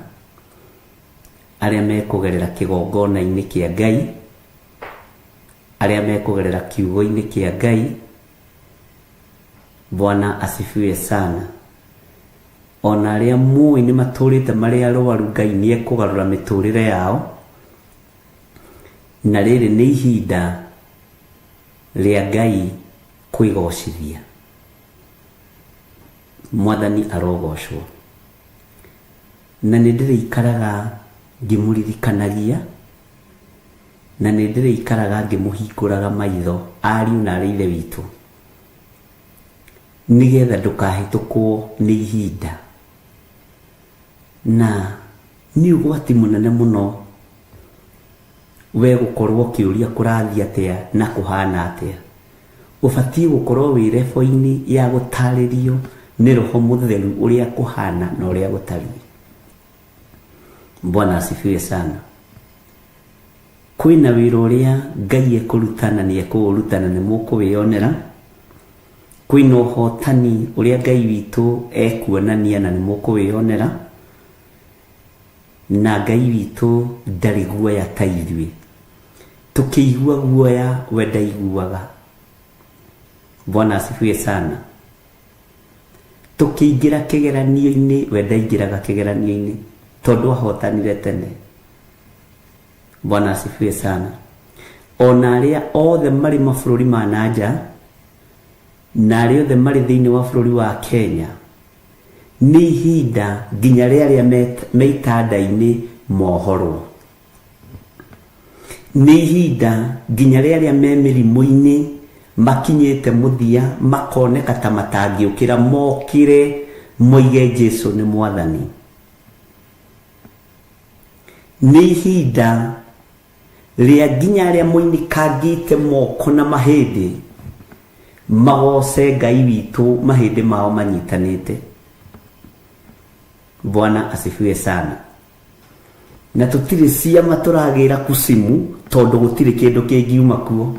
arĩa mekũgerera kĩgongona-inĩ kĩa Ngai, arĩa mekũgerera kiugo-inĩ kĩa Ngai. Bwana asifiwe sana. Ona arĩa mũĩ nĩ matũrĩte marĩ arwaru, Ngai nĩ ekũgarũra mĩtũrĩre yao. Na rĩrĩ nĩ ihinda rĩa Ngai kwĩgocithia. Mwathani arogocwo. Na nĩ ndĩrĩikaraga ngĩmũririkanagia, na nĩ ndĩrĩikaraga ngĩmũhingũraga maitho, ariũ na arĩ ithe witũ, nĩgetha ndũkahĩtũkwo nĩ ihinda. Na nĩ ũgwati mũnene mũno we gũkorwo ũkĩũria kũrathiĩ atĩa na kũhana atĩa. Ũbatiĩ gũkorwo wĩ level-inĩ ya gũtarĩrio nĩ Roho Mũtheru ũrĩa kũhana na ũrĩa gũtariĩ. Bwana asifiwe sana. Kwĩna wĩra ũrĩa Ngai ekũruta na nĩ ekũũruta na nĩ mũkũwĩyonera. Kwĩna ũhotani ũrĩa Ngai witũ ekuonania na nĩ mũkũwĩyonera. Na Ngai witũ ndarĩ guoya ta ithuĩ. Tũkĩigua guoya we ndaiguaga. Bwana asifiwe sana. Tũkĩingĩra kĩgeranio-inĩ we ndaingĩraga kĩgeranio-inĩ tondũ ahotanire tene. Bwana asifiwe sana. Ona arĩa othe marĩ mabũrũri ma na nja na arĩa othe marĩ thĩinĩ wa bũrũri wa Kenya, nĩ ihinda nginya rĩa arĩa me itanda-inĩ mohorwo. Nĩ ihinda nginya rĩa arĩa me mĩrimũ-inĩ makinyĩte mũthia makoneka ta matangĩũkĩra, mokĩre moige Jesu nĩ Mwathani. Nĩ ihinda rĩa nginya arĩa moinĩkangĩte moko na mahĩndĩ magoce Ngai witũ mahĩndĩ mao manyitanĩte. Bwana asifiwe sana. Na tũtirĩ ciama tũragĩra kucimu tondũ gũtirĩ kĩndũ kĩngiuma kuo.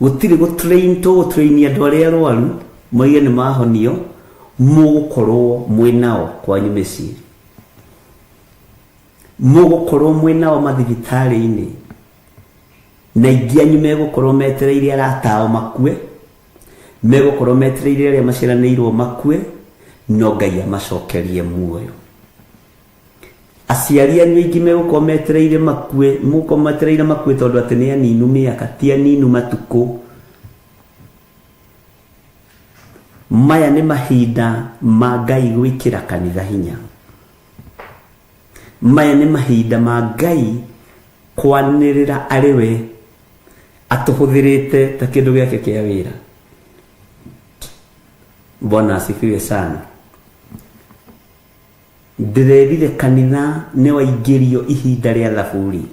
Gũtirĩ gũtrain tũgũtrain andũ arĩa arwaru moige nĩ mahonio, mũgũkorwo mwĩ nao kwanyu mĩciĩ, mũgũkorwo mwĩ nao mathibitarĩ-inĩ, na aingĩ anyu megũkorwo metereire arata ao makue, megũkorwo metereire arĩa maciaranĩirwo makue, no Ngai amacokerie muoyo. Aciari anyu aingĩ megũkorwo metereire makue, mũgũkorwo metereire makue tondũ atĩ nĩ aninu mĩaka, ti aninu matukũ. Maya nĩ mahinda ma Ngai gwĩkĩra kanitha hinya. Maya nĩ mahinda ma Ngai kwanĩrĩra arĩ we atũhũthĩrĩte ta kĩndũ gĩake kĩa wĩra. Bwana asifiwe sana. Ndĩrerire kanitha nĩ waingĩrio ihinda rĩa thaburi.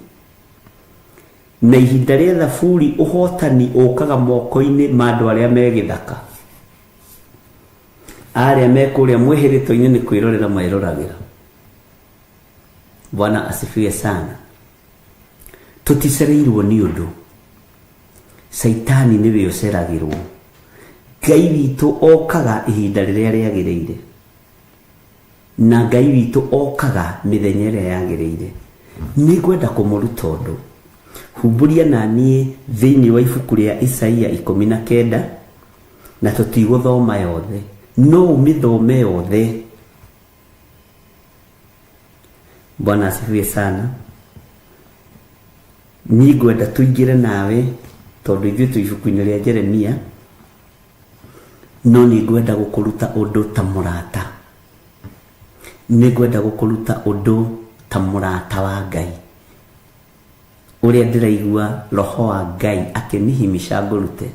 Na ihinda rĩa thaburi ũhotani ũkaga moko-inĩ ma andũ arĩa me gĩthaka. Arĩa me kũrĩa mwĩhĩrĩto-inĩ nĩ kwĩrorera meroragĩra. Bwana asifiwe sana. Tũticereirwo nĩ ũndũ. Caitani nĩwe ũceragĩrwo. Ngai witũ okaga ihinda rĩrĩa rĩagĩrĩire. Na Ngai witũ okaga mĩthenya ĩrĩa yagĩrĩire. Nĩngwenda kũmũruta ũndũ. Humbũria na niĩ thĩinĩ wa ibuku rĩa Isaia 19, na tũtigũthoma yothe, no ũmĩthome yothe. Bwana asifiwe sana. Niĩ ngwenda tũingĩre nawe tondũ ithuĩ twĩ ibuku-inĩ rĩa Jeremia, no nĩ ngwenda gũkũruta ũndũ ta mũrata. Nĩ ngwenda gũkũruta ũndũ ta mũrata wa Ngai, ũrĩa ndĩraigua roho wa Ngai akĩnihimisha ngũrute.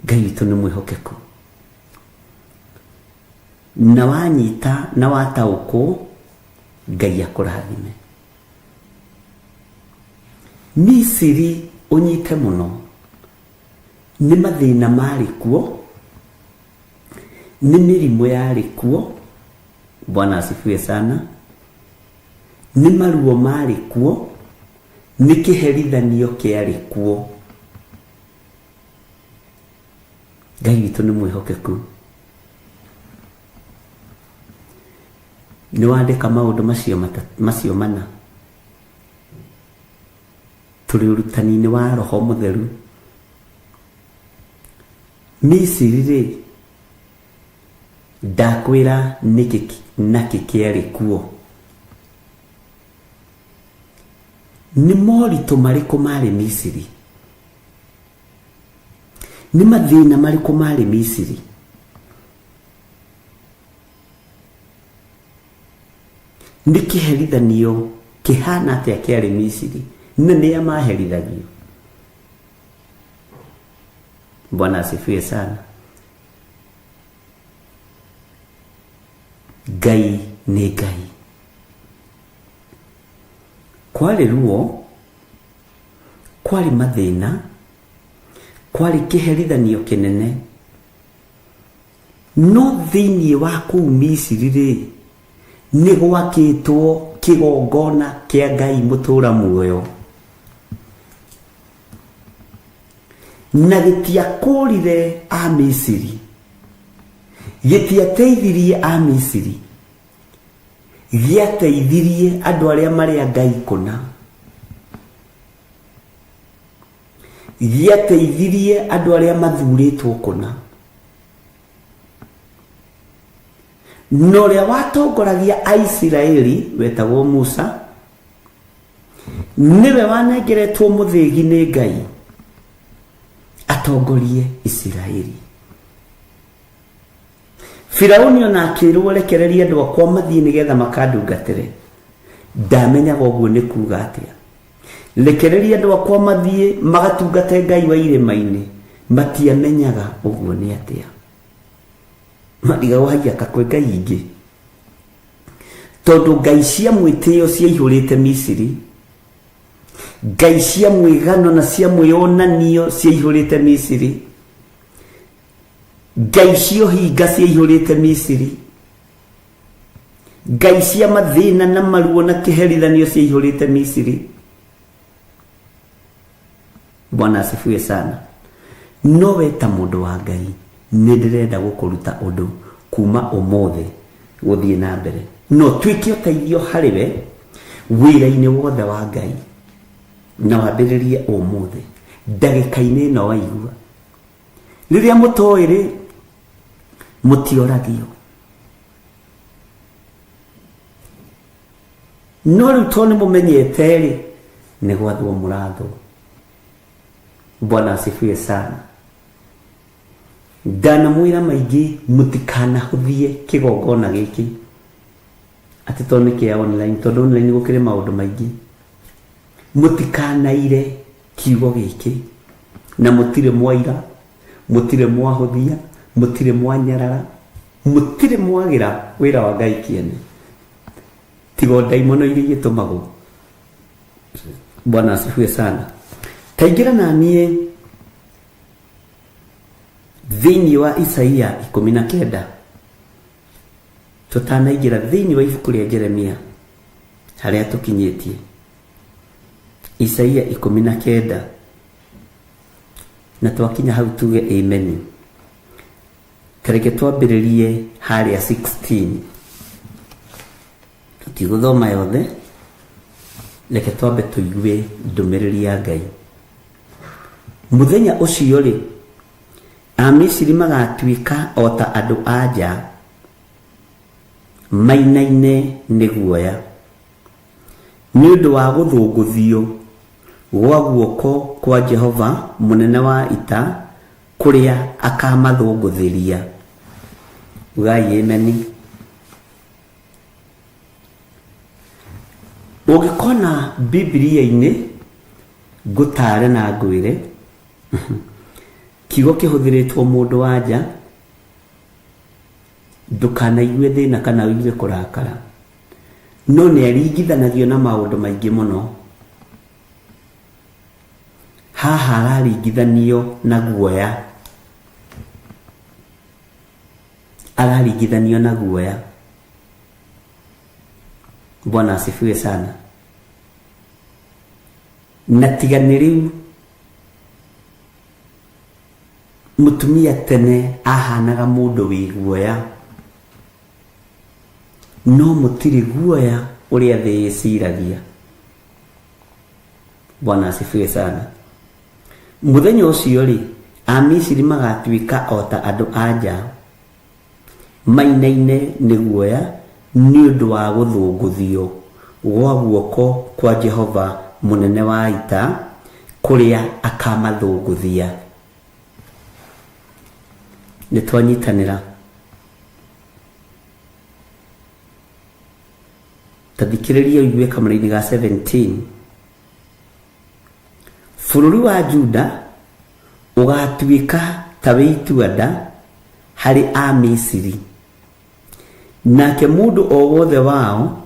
Ngai witũ nĩ mwĩhokeku, na wanyita na wataũkwo, Ngai akũrathime. Misiri ũnyite mũno nĩ mathĩna marĩ kuo, nĩ mĩrimũ yarĩ kuo. Bwana asifiwe sana. Nĩ maruo marĩ kuo, nĩ kĩherithanio kĩarĩ kuo. Ngai witũ nĩ mwĩhokeku. Nĩ wandĩka maũndũ macio mana. Tũrĩ ũrutani-inĩ wa Roho Mũtheru. Misiri rĩ, ndakwĩra nĩkĩ nakĩ kĩarĩ kuo. Nĩ moritũ marĩkũ marĩ Misiri? Nĩ mathĩna marĩkũ marĩ Misiri? Nĩ kĩherithanio kĩhana atĩa kĩarĩ Misiri na nĩa maherithagio? Bwana asifiwe sana. Ngai nĩ Ngai. Kwarĩ ruo, kwarĩ mathĩna, kwarĩ kĩherithanio kĩnene. No thĩinĩ wa kũu Misiri rĩ, nĩ gwakĩtwo kĩgongona kĩa Ngai mũtũra muoyo. Na gĩtiakũrire Amisiri, gĩtiateithirie Amisiri, gĩateithirie andũ arĩa marĩ a Ngai kũna. Gĩateithirie andũ arĩa mathurĩtwo kũna. Na ũrĩa watongoragia Aisiraeli wetagwo Musa, nĩwe wanengeretwo mũthĩgi nĩ Ngai atongorie Isiraeli. Firauni ona akĩrwo rekereria andũ akwa mathiĩ nĩgetha makandungatĩre, ndamenyaga ũguo nĩ kuga atĩa. Rekereria andũ akwa mathiĩ magatungate Ngai wa irĩma-inĩ, matiamenyaga ũguo nĩ atĩa. Marigagwo haiya ka kwĩ ngai ingĩ, tondũ ngai cia mwĩtĩo ciaihũrĩte Misiri, ngai cia mwĩgano na cia mwĩonanio ciaihũrĩte Misiri, ngai cia ũhinga ciaihũrĩte Misiri, ngai cia mathĩna na maruo na kĩherithanio ciaihũrĩte Misiri. Bwana asifiwe sana. No we ta mũndũ wa Ngai, nĩ ndĩrenda gũkũruta ũndũ kuma ũmũthĩ gũthiĩ na mbere, no tuĩke ũteithio harĩ we wĩra-inĩ wothe wa Ngai, na wambĩrĩrie ũmũthĩ ndagĩka-inĩ ĩno waigua. Rĩrĩa mũtoĩ rĩ, mũtioragio. No rĩu tondũ nĩ mũmenyete rĩ, nĩ gwathwo mũrathwo. Bwana asifiwe sana. Ndanamwĩra maingĩ mũtikanahũthie kĩgongona gĩkĩ atĩ tondũ nĩ kĩa online, tondũ online gũkĩrĩ maũndũ maingĩ. Mũtikanaire kiugo gĩkĩ, na mũtirĩ mwaira, mũtirĩ mwahũthia, mũtirĩ mwanyarara, mũtirĩ mwagĩra wĩra wa Ngai kĩene, tiga o ndaimono iria igĩtũmagwo. Bwana asifiwe sana. Taingĩra na niĩ thĩinĩ wa Isaia 19, tũtanaingĩra thĩinĩ wa ibuku rĩa Jeremia harĩa tũkinyĩtie. Isaia 19, na twakinya hau tuge amen. Tareke twambĩrĩrie harĩa 16, tũtigũthoma yothe, reke twambe tũigue ndũmĩrĩri ya Ngai. Mũthenya ũcio rĩ, Amisiri magatuĩka o ta andũ a nja mainaine nĩ guoya, nĩ ũndũ wa gũthũngũthio gwa guoko kwa Jehova mũnene wa ita kũrĩa akamathũngũthĩria. Ugai ameni. Ũngĩkona Bibilia-inĩ ngũtare na ngwĩre kiugo kĩhũthĩrĩtwo mũndũ wa nja, ndũkanaigue thĩna kana ũigue kũrakara, no nĩ aringithanagio na maũndũ maingĩ mũno. Haha araringithanio na guoya, araringithanio na guoya. Bwana asifiwe sana. Na tiga nĩ rĩu mũtumia tene ahanaga mũndũ wĩ guoya, no mũtirĩ guoya ũrĩa thĩ ĩciragia. Bwana asifiwe sana. Mũthenya ũcio rĩ, Amisiri magatuĩka o ta andũ a nja, mainaine nĩ guoya nĩ ũndũ wa gũthũngũthio gwa guoko kwa Jehova mũnene wa ita, kũrĩa akamathũngũthia. Nĩ twanyitanĩra. Ta thikĩrĩria ũigue kamũra-inĩ ga 17. Bũrũri wa Juda ũgaatuĩka ta wĩ itua-nda harĩ Amisiri, nake mũndũ o wothe wao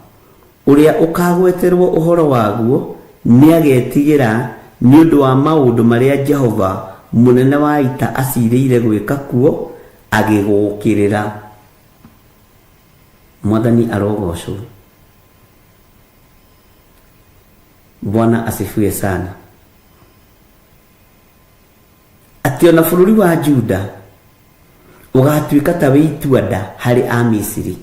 ũrĩa ũkaagweterwo ũhoro waguo nĩagetigĩra nĩ ũndũ wa maũndũ marĩa Jehova mũnene wa ita aciirĩire gwĩka kuo agĩgũũkĩrĩra. Mwathani arogoocwo. Bwana asifiwe sana. Atĩ ona bũrũri wa Juda ũgatuĩka ta wĩ itua-nda harĩ Amisiri,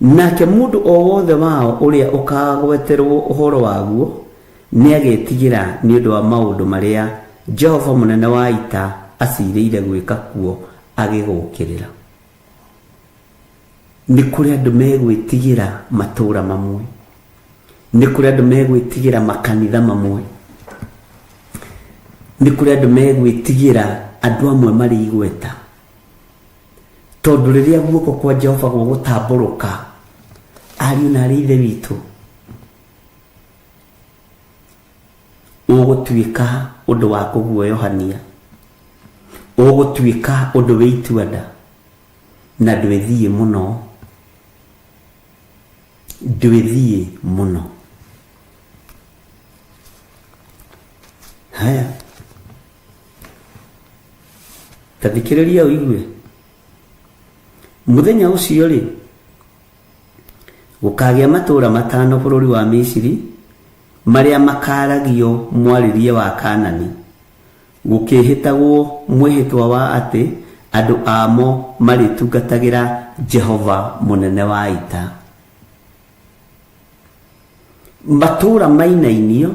nake mũndũ o wothe wao ũrĩa ũkagweterwo ũhoro waguo nĩagetigĩra nĩ ũndũ wa maũndũ marĩa Jehova mũnene wa ita aciirĩire gwĩka kuo agĩgũũkĩrĩra. Nĩ kũrĩ andũ megwĩtigĩra matũũra mamwe, nĩ kũrĩ andũ megwĩtigĩra makanitha mamwe, nĩ kũrĩ andũ megwĩtigĩra andũ amwe marĩ igweta, tondũ rĩrĩa guoko kwa Jehova gũgũtambũrũka, ariũ na arĩ ithe witũ, ũgũtuĩka ũndũ wa kũguoyohania, ũgũtuĩka ũndũ wĩ itua-nda. Na ndwĩthiĩ mũno, ndwĩthiĩ mũno. Haya, ta thikĩrĩria ũigue. Mũthenya ũcio-rĩ, gũkagĩa matũũra matano bũrũri wa Misiri marĩa makaaragio mwarĩrie wa Kaanani, Gũkĩĩhĩtagwo mwĩhĩtwa wa atĩ andũ amo marĩtungatagĩra Jehova mũnene wa ita. Matũũra mainainio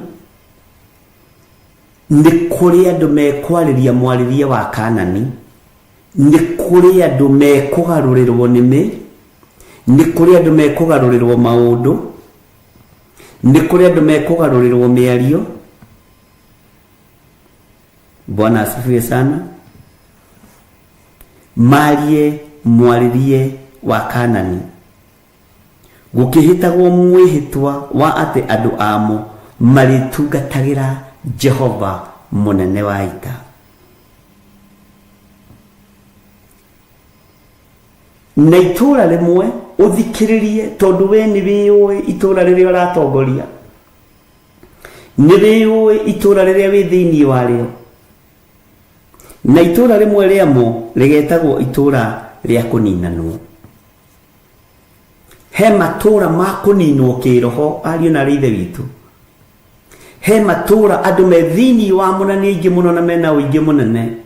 nĩ kũrĩ andũ mekwarĩria mwarĩrie wa Kaanani, nĩ kũrĩ andũ mekũgarũrĩrwo nĩmĩ, nĩ kũrĩ andũ mekũgarũrĩrwo maũndũ, nĩ kũrĩ andũ mekũgarũrĩrwo mĩario. Bwana asifiwe sana. Marie mwarĩrie wa Kanani, gũkĩhĩtagwo mwĩhĩtwa wa atĩ andũ amo marĩtungatagĩra Jehova mũnene wa ita. Na itũũra rĩmwe ũthikĩrĩrie, tondũ we nĩ wĩũĩ itũũra rĩrĩa ũratongoria, nĩ wĩũĩ itũũra rĩrĩa wĩ thĩinĩ warĩo, na itũũra rĩmwe rĩamo rĩgetagwo itũũra rĩa kũninanwo. He matũũra ma kũninwo kĩroho, ariũ na arĩ ithe witũ. He matũũra andũ me thĩinĩ wamo na nĩ aingĩ mũno na mena ũingĩ mũnene,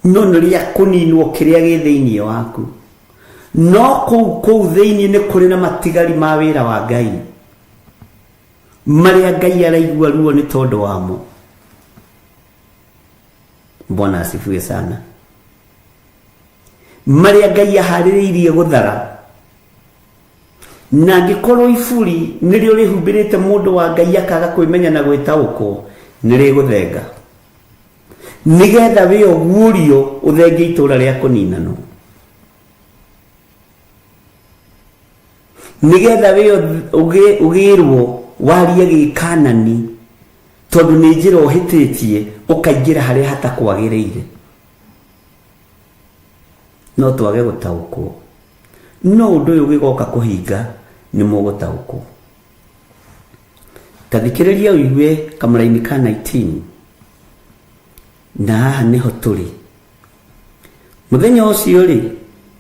no nĩ rĩa kũninwo kĩrĩa gĩ thĩinĩ waku. No kũu kũu thĩinĩ nĩ kũrĩ na matigari ma wĩra wa Ngai marĩa Ngai araigua ruo nĩ tondũ wamo. Bwana asifiwe sana. Marĩa Ngai aharĩrĩirie gũthara, na angĩkorwo iburi nĩrĩo rĩhumbĩrĩte mũndũ wa Ngai akaga kwĩmenya na gwĩtaũkwo, nĩ rĩgũthenga, nĩgetha wĩ ũguũrio ũthenge itũũra rĩa kũninanwo, nĩgetha wĩ ũgĩrwo warie gĩkanani, tondũ nĩ njĩra ũhĩtĩtie ũkaingĩra harĩa hatakwagĩrĩire. No twage gũtaũkwo, no ũndũ ũyũ ũgĩgoka kũhinga nĩ mũgũtaũkwo. Ta thikĩrĩria ũigue kamũraini ka 19, na haha nĩho tũrĩ. Mũthenya ũcio-rĩ,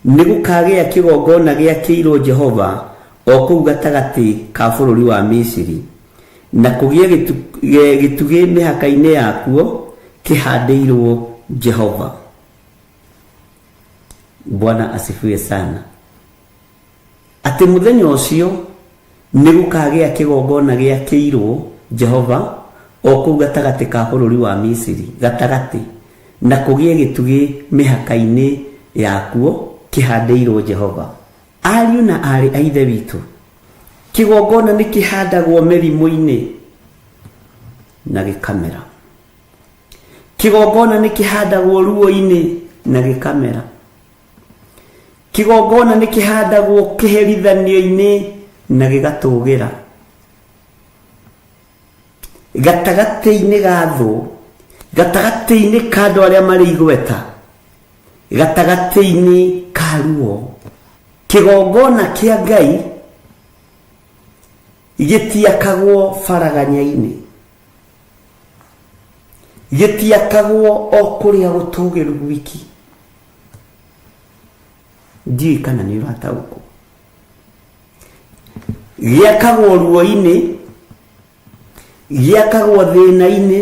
nĩ gũkagĩa kĩgongona gĩakĩirwo Jehova o kũu gatagatĩ ka bũrũri wa Misiri, na kũgĩe gĩtugĩ mĩhaka-inĩ yakuo kĩhandĩirwo Jehova. Bwana asifiwe sana. Atĩ mũthenya ũcio nĩ gũkagĩa kĩgongona gĩakĩirwo Jehova o kũu gatagatĩ ka bũrũri wa Misiri, gatagatĩ, na kũgĩe gĩtugĩ mĩhaka-inĩ yakuo kĩhandĩirwo Jehova. Ariũ na aarĩ a Ithe witũ, kĩgongona nĩ kĩhandagwo mĩrimũ-inĩ na gĩkamera. Kĩgongona nĩ kĩhandagwo ruo-inĩ na gĩkamera. Kĩgongona nĩ kĩhandagwo kĩherithanio-inĩ na gĩgatũgĩra. Gatagatĩ-inĩ ga thũ, gatagatĩ-inĩ ka andũ arĩa marĩ igweta, gatagatĩ-inĩ ka ruo, kĩgongona kĩa Ngai gĩtiakagwo baraganya-inĩ, gĩtiakagwo o kũrĩa gũtũgĩru gwiki. Ndiũĩ kana nĩ ũrataũkwo. Gĩakagwo ruo-inĩ, gĩakagwo thĩna-inĩ,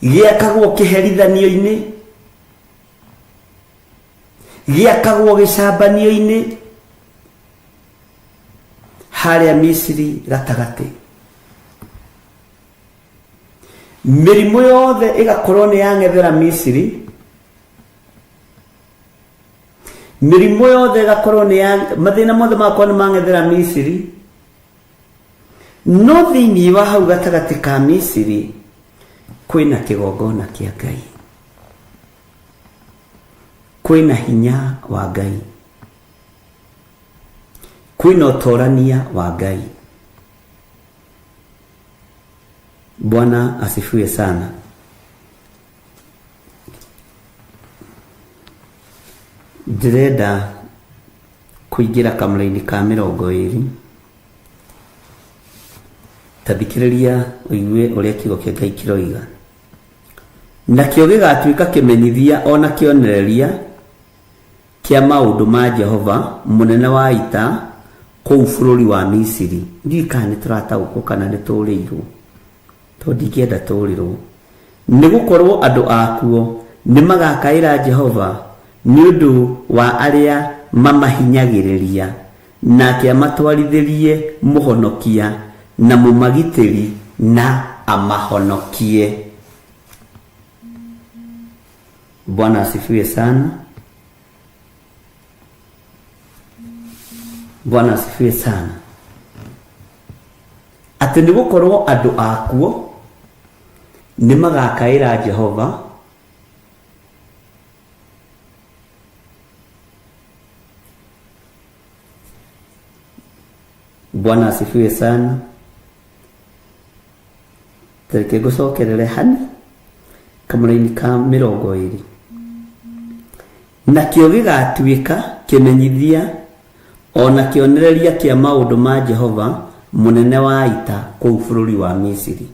gĩakagwo kĩherithanio-inĩ, gĩakagwo gĩcambanio-inĩ, harĩa Misiri gatagatĩ. Mĩrimũ yothe ĩgakorwo nĩ yang'ethera Misiri, mĩrimũ yothe ĩgakorwo nĩ ya mathĩna mothe magakorwo nĩ mang'ethera Misiri, no thĩinĩ wa hau gatagatĩ ka Misiri kwĩna kĩgongona kĩa Ngai, kwĩna hinya wa Ngai, kwĩna ũtorania wa Ngai. Bwana asifiwe sana. Ndĩrenda kũingĩra kamũraini ka mĩrongo ĩrĩ. Ta thikĩrĩria ũigue ũrĩa kiugo kĩa Ngai kĩroiga. Nakĩo gĩgatuĩka kĩmenyithia o na kĩonereria kĩa maũndũ ma Jehova mũnene wa ita kũu bũrũri wa Misiri. Ndiũĩ kana nĩ tũrataũkwo kana nĩ tũrĩirwo, tondũ ndingĩenda tũrĩrwo. Nĩ gũkorwo andũ akuo nĩ magakaĩra Jehova nĩ ũndũ wa arĩa mamahinyagĩrĩria, nake amatwarithĩrie mũhonokia na mũmagitĩri na amahonokie. Bwana asifiwe sana. Bwana asifiwe sana. Atĩ nĩ gũkorwo andũ akuo nĩ magakaĩra Jehova Bwana asifiwe sana. Tareke ngũcokerere hani kamũraini ka mĩrongo ĩrĩ. Nakĩo gĩgatuĩka kĩmenyithia o na kĩonereria kĩa maũndũ ma Jehova mũnene wa ita kũu bũrũri wa Misiri.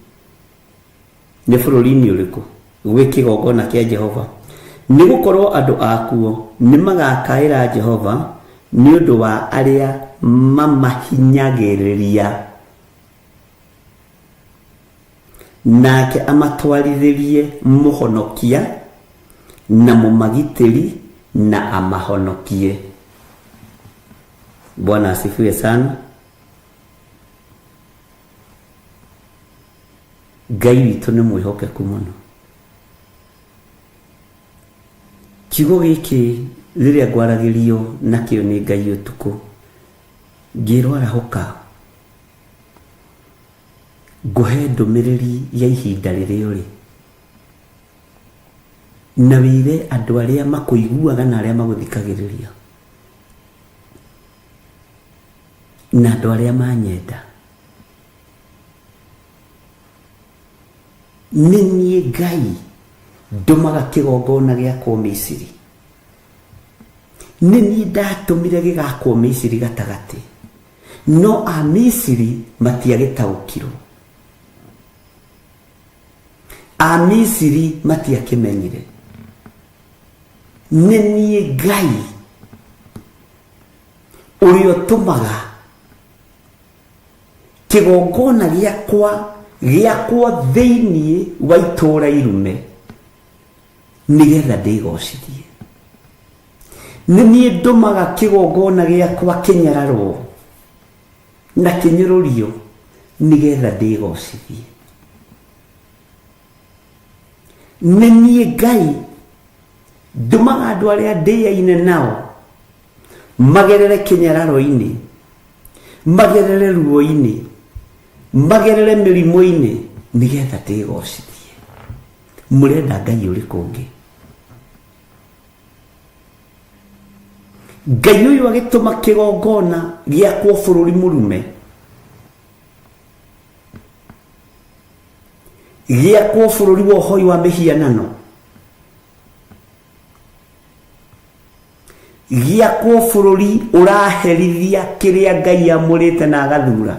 Nĩ bũrũri-inĩ ũrĩkũ gwĩ kĩgongona kĩa Jehova? Nĩ gũkorwo andũ akuo nĩ magakaĩra Jehova nĩ ũndũ wa arĩa mamahinyagĩrĩria, nake amatwarithĩrie mũhonokia na mũmagitĩri na amahonokie. Bwana asifiwe sana. Ngai witũ nĩ mwĩhokeku mũno. Kiugo gĩkĩ rĩrĩa ngwaragĩrio nakĩo nĩ Ngai ũtukũ, ngĩrwo arahũka ngũhe ndũmĩrĩri ya ihinda rĩrĩa ũrĩ, na wĩre andũ arĩa makũiguaga na arĩa magũthikagĩrĩria, na andũ arĩa manyenda. Nĩ niĩ Ngai ndũmaga kĩgongona gĩakwo Misiri. Nĩ niĩ ndatũmire gĩgakwo Misiri gatagatĩ, no Amisiri matiagĩtaũkirwo. Amisiri matiakĩmenyire. Nĩ niĩ Ngai ũrĩa ũtũmaga kĩgongona gĩakwa gĩakwo thĩinĩ wa itũũra irume nĩgetha ndĩgocithie. Nĩ niĩ ndũmaga kĩgongona gĩakwa kĩnyararwo na kĩnyũrũrio Nĩgetha ndĩgocithie. Nĩ niĩ Ngai ndũmaga andũ arĩa ndĩaine nao magerere kĩnyararo-inĩ, magerere ruo-inĩ, magerere mĩrimũ-inĩ, nĩgetha ndĩgocithie. Mũrenda Ngai ũrĩkũ ũngĩ? Ngai ũyũ agĩtũma kĩgongona gĩakwo bũrũri mũrume, gĩakwo bũrũri wa ũhoi wa mĩhianano, gĩakwo bũrũri ũraherithia kĩrĩa Ngai amũrĩte na agathura,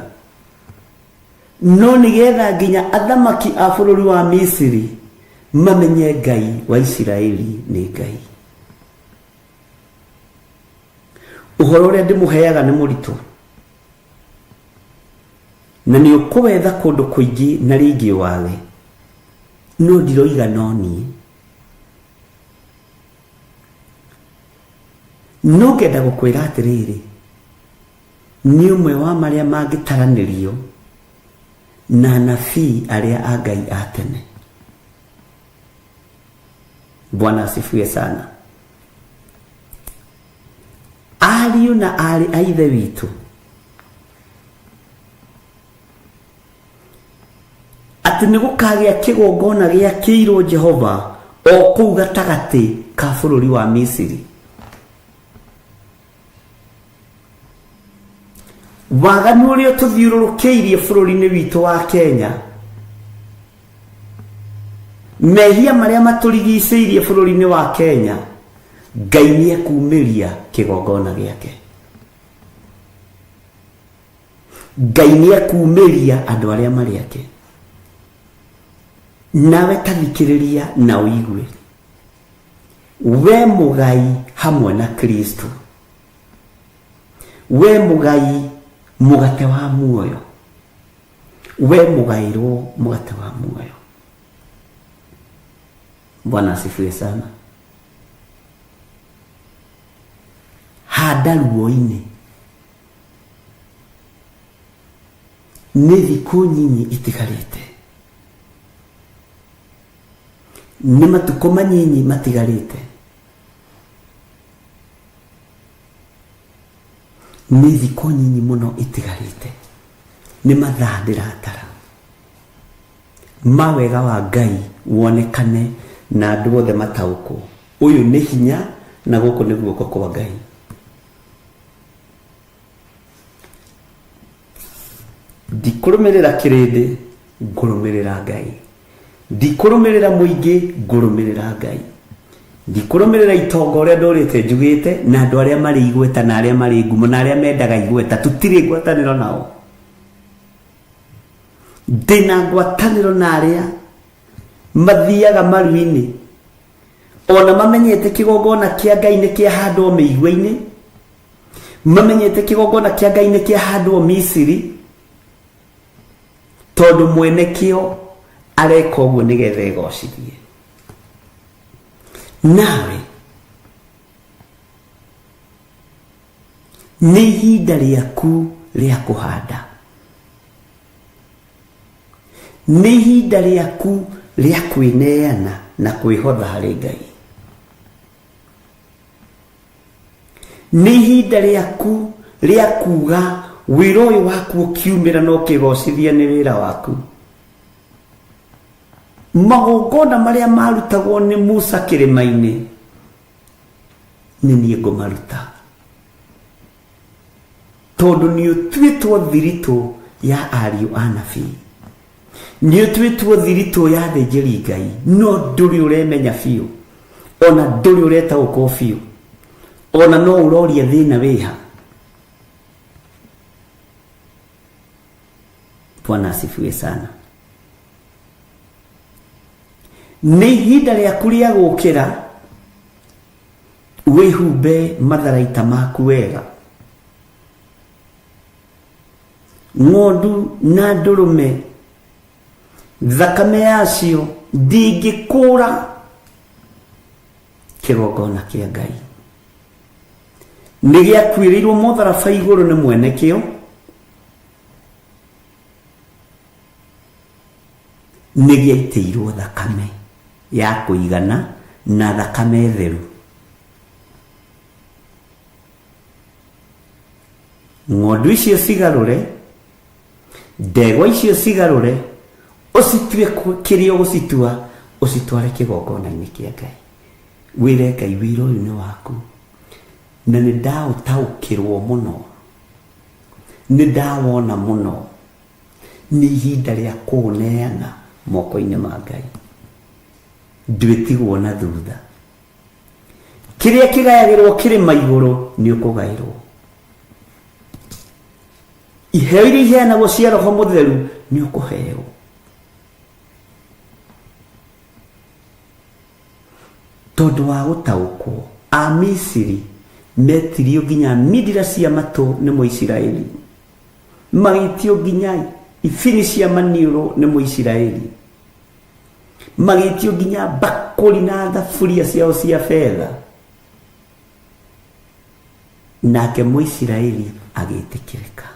no nĩgetha nginya athamaki a bũrũri wa Misiri mamenye Ngai wa Isiraeli nĩ Ngai. Ũhoro ũrĩa ndĩmũheaga nĩ mũritũ, na nĩ ũkũwetha kũndũ kũingĩ na rĩngĩ wage, no ndiroiga no niĩ. No ngenda gũkwĩra atĩrĩrĩ, nĩ ũmwe wa marĩa mangĩtaranĩrio na anabii arĩa a Ngai a tene. Bwana asifiwe sana. Ariũ na aarĩ a Ithe witũ, atĩ nĩ gũkagĩa kĩgongona gĩakĩirwo Jehova o kũu gatagatĩ ka bũrũri wa Misiri. Waganu ũrĩa ũtũthiũrũrũkĩirie bũrũri-inĩ witũ wa Kenya, mehia marĩa matũrigicĩirie bũrũri-inĩ wa Kenya, Ngai nĩ ekumĩria kĩgongona gĩake. Ngai nĩ ekumĩria andũ arĩa marĩ ake. Nawe ta thikĩrĩria na ũigue. We mũgai hamwe na Kristo, we mũgai mũgate wa muoyo, we mũgaĩrwo mũgate wa muoyo. Bwana asifiwe sana. Handa ruo-inĩ, nĩ thikũ nyinyi itigarĩte, nĩ matukũ manyinyi matigarĩte, nĩ thikũ nyinyi mũno itigarĩte, nĩ mathaa ndĩratara ma wega wa Ngai wonekane na andũ othe mataũkwo. Ũyũ nĩ hinya na gũkũ nĩ guoko kwa Ngai. Ndikũrũmĩrĩra kĩrĩndĩ, ngũrũmĩrĩra Ngai. Ndikũrũmĩrĩra mũingĩ, ngũrũmĩrĩra Ngai. Ndikũrũmĩrĩra itonga ũrĩa ndũrĩte njugĩte, na andũ arĩa marĩ igweta na arĩa marĩ ngumo na arĩa mendaga igweta, tũtirĩ ngwatanĩro nao. Ndĩna ngwatanĩro na arĩa mathiaga maru-inĩ, ona mamenyete kĩgongona kĩa Ngai nĩ kĩahandwo mĩigua-inĩ, mamenyete kĩgongona kĩa Ngai nĩ kĩahandwo Misiri, tondũ mwene kĩo areka ũguo nĩgetha egocithie. Nawe nĩ ihinda rĩaku rĩa kũhanda, nĩ ihinda rĩaku rĩa kwĩneana na kwĩhotha harĩ Ngai, nĩ ihinda rĩaku rĩa kuga wĩra ũyũ waku ũkiumĩra na ũkĩgocithia nĩ wĩra waku. Magongona marĩa marutagwo nĩ Musa kĩrĩma-inĩ nĩ niĩ ngũmaruta, tondũ nĩ ũtuĩtwo thiritũ ya ariũ a nabii, nĩ ũtuĩtwo thiritũ ya athĩnjĩri Ngai, no ndũrĩ ũremenya biũ, ona ndũrĩ ũretaũkwo biũ, ona no ũroria thĩna wĩha. Bwana asifiwe sana. Nĩ ihinda rĩaku rĩa gũkĩra wĩhumbe matharaita maku wega, ng'ondu na ndũrũme, thakame yacio ndingĩkũra kĩgongona kĩa Ngai. Nĩ gĩakuĩrĩirwo mũtharaba igũrũ nĩ mwene kĩo. Nĩ gĩaitĩirwo thakame ya kũigana na thakame theru. Ng'ondu icio cigarũre, ndegwa icio cigarũre, ũcitue kĩrĩa ũgũcitua, ũcitware kĩgongona-inĩ kĩa Ngai. Wĩre Ngai wĩra ũyũ nĩ waku, na nĩ ndaũtaũkĩrwo mũno, nĩ ndawona mũno, nĩ ihinda rĩa kũũneana moko-inĩ ma Ngai. Ndwĩtigwo na thutha. Kĩrĩa kĩgayagĩrwo kĩrĩma igũrũ nĩ ũkũgaĩrwo. Iheo iria iheanagwo cia Roho Mũtheru nĩ ũkũheo. Tondũ wa gũtaũkwo, Amisiri metirio nginya mindira cia matũ nĩ Mũisiraeli, magĩtio nginya ibini cia maniũrũ nĩ Mũisiraeli, magĩtio nginya mbakũri na thaburia ciao cia betha. Nake Mũisiraeli agĩtĩkĩrĩka.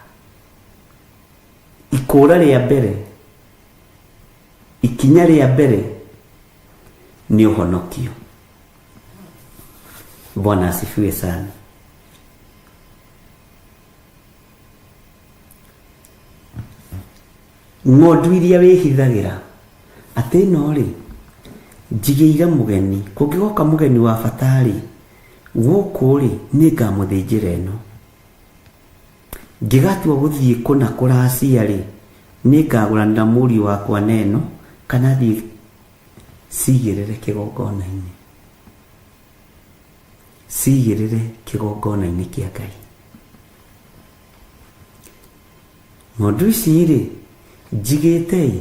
Ikũũra rĩa mbere, ikinya rĩa mbere nĩ ũhonokio. Bwana asifiwe sana. Ng'ondu iria wĩhithagĩra atĩ ĩno rĩ, njigĩire mũgeni, kũngĩgoka mũgeni wa bata rĩ, gũkũ rĩ, nĩ ngamũthĩnjĩra ĩno. Ngĩgatua gũthiĩ kũna kũracia rĩ, nĩ ngagũranĩra mũriũ wakwa na ĩno, kana thiĩ cigĩrĩre kĩgongona-inĩ. Cigĩrĩre kĩgongona-inĩ kĩa Ngai. Ng'ondu ici rĩ, njigĩte ĩ,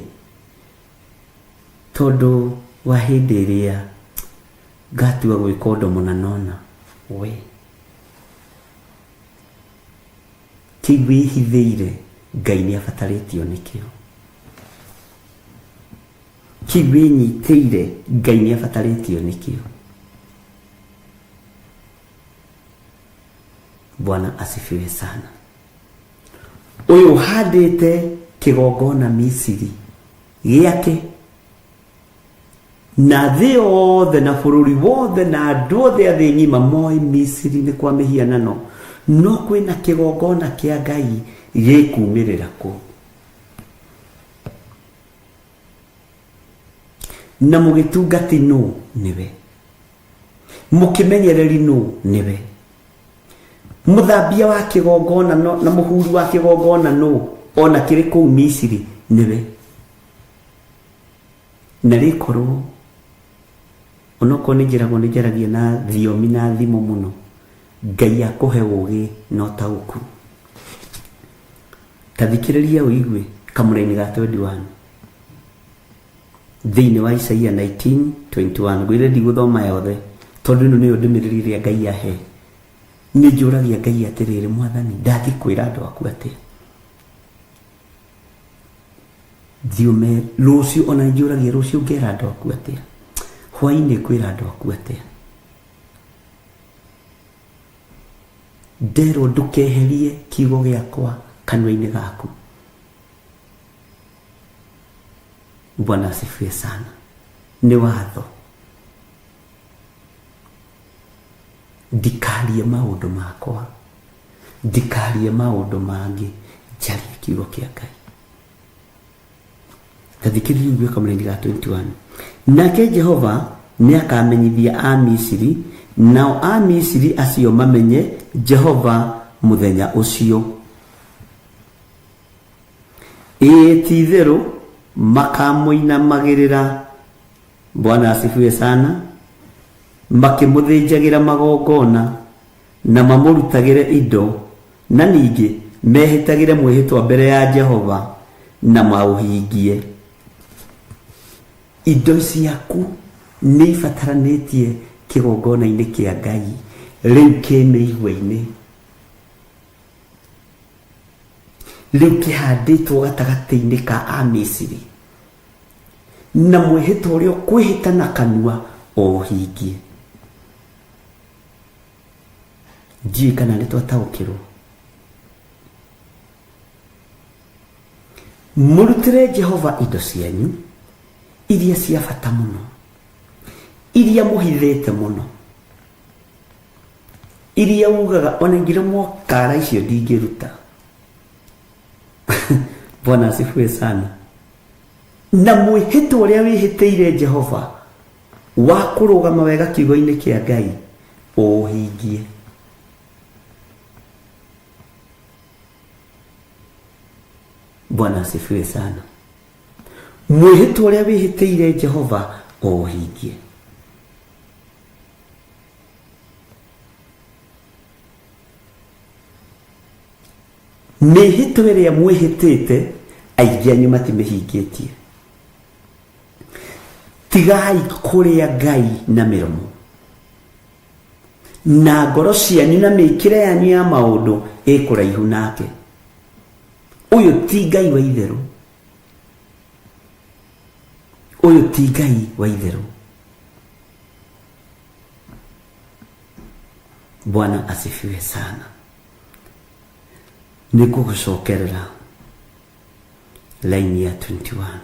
tondũ wa hĩndĩ ĩrĩa ngatua gwĩka ũndũ mũna nona we kĩu wĩhithĩire Ngai nĩ abatarĩtio nĩkĩo. Kĩu wĩnyitĩire Ngai nĩ abatarĩtio nĩkĩo. Bwana asifiwe sana. Ũyũ ũhandĩte kĩgongona Misiri gĩake na thĩ yothe na bũrũri wothe na andũ othe a thĩ ng'ima moĩ Misiri nĩ kwa mĩhianano, no kwĩna kĩgongona kĩa Ngai gĩkumĩrĩra kũu. Na mũgĩtungati nũ? Nĩwe. Mũkĩmenyereri nũ? Nĩwe. Mũthambia wa kĩgongona na mũhuri wa kĩgongona nũ? Ona kĩrĩ kũu Misiri? Nĩwe. Na rĩkorwo onokorwo nĩ njĩragwo nĩ njaragia na thiomi na thimo mũno, Ngai akũhe ũgĩ na ũtaũku. Ta thikĩrĩria ũigue kamũraini ga 21 thĩinĩ wa Isaia 19:21. Ngwĩre ndigũthoma yothe tondũ ĩno nĩyo ndũmĩrĩri ĩrĩa Ngai ahe. Nĩ njũragia Ngai atĩrĩrĩ, Mwathani, ndathiĩ kwĩra andũ aku atĩa? Thiĩ ũme rũciũ, ona nĩ njũragia rũciũ ngera andũ aku atĩa? Hwainĩ ngwĩra andũ aku atĩa? Nderwo ndũkeherie kiugo gĩakwa kanua-inĩ gaku. Bwana asifiwe sana. Nĩ watho. Ndikarie maũndũ makwa, ndikarie maũndũ mangĩ, njarie kiugo kĩa Ngai. Ta thikĩrĩria ũigue kamũraini ga 21. Nake Jehova nĩakamenyithia Amisiri, nao Amisiri acio mamenye Jehova mũthenya ũcio. Ĩĩ ti-itherũ makamũinamagĩrĩra. Bwana asifiwe sana. Makĩmũthĩnjagĩra magongona na mamũrutagĩre indo, na ningĩ mehĩtagĩre mwĩhĩtwa mbere ya Jehova na maũhingie. Indo ciaku nĩ ibataranĩtie kĩgongona-inĩ kĩa Ngai rĩu kĩ mĩigua-inĩ. Rĩu kĩhandĩtwo gatagatĩ-inĩ ka Amisiri. Na mwĩhĩtwa ũrĩa ũkwĩhĩta na kanua ũũhingie. Ndiũĩ kana nĩ twataũkĩrwo. Mũrutĩre Jehova indo cianyu. Iria cia bata mũno, iria mũhithĩte mũno, iria ugaga ona ingĩremwo kara icio ndingĩruta. Bwana asifiwe sana. Na mwĩhĩtwa ũrĩa wĩhĩtĩire Jehova wa kũrũgama wega kiugo-inĩ kĩa Ngai ũũhingie. Bwana asifiwe sana. Mwĩhĩtwa ũrĩa wĩhĩtĩire Jehova ũũhingie. Mĩhĩtwa ĩrĩa mwĩhĩtĩte aingĩ anyu matimĩhingĩtie. Tigai kũrĩa Ngai na mĩromo na ngoro cianyu na mĩkĩre yanyu ya maũndũ ĩ kũraihu nake. Ũyũ ti Ngai wa itherũ, ũyũ ti Ngai wa itherũ. Bwana asifiwe sana. Nĩ ngũgũcokerera laini ya 21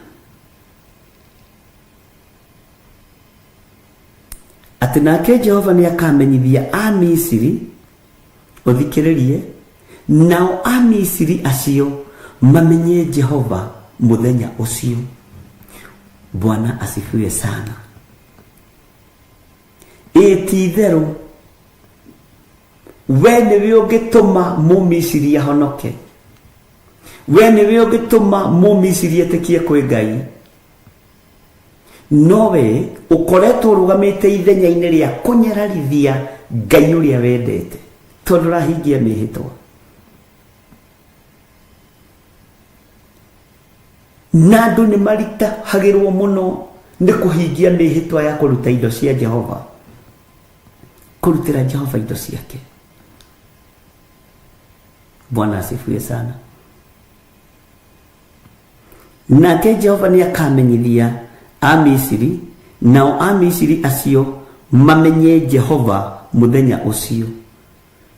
atĩ nake Jehova nĩ akamenyithia Amisiri, ũthikĩrĩrie, nao Amisiri acio mamenye Jehova mũthenya ũcio. Bwana asifiwe sana. Ĩ ti itherũ we nĩwe ũngĩtũma Mũmisiri ahonoke, we nĩwe ũngĩtũma Mũmisiri etĩkie kwĩ Ngai, no we ũkoretwo ũrũgamĩte ithenya-inĩ rĩa kũnyararithia Ngai ũrĩa wendete tondũ ũrahingia mĩhĩtwa. Na andũ nĩ maritahagĩrwo mũno nĩ kũhingia mĩhĩtwa ya kũruta indo cia Jehova, kũrutĩra Jehova indo ciake. Bwana asifiwe sana. Nake Jehova nĩ akamenyithia Amisiri, nao Amisiri acio mamenye Jehova mũthenya ũcio.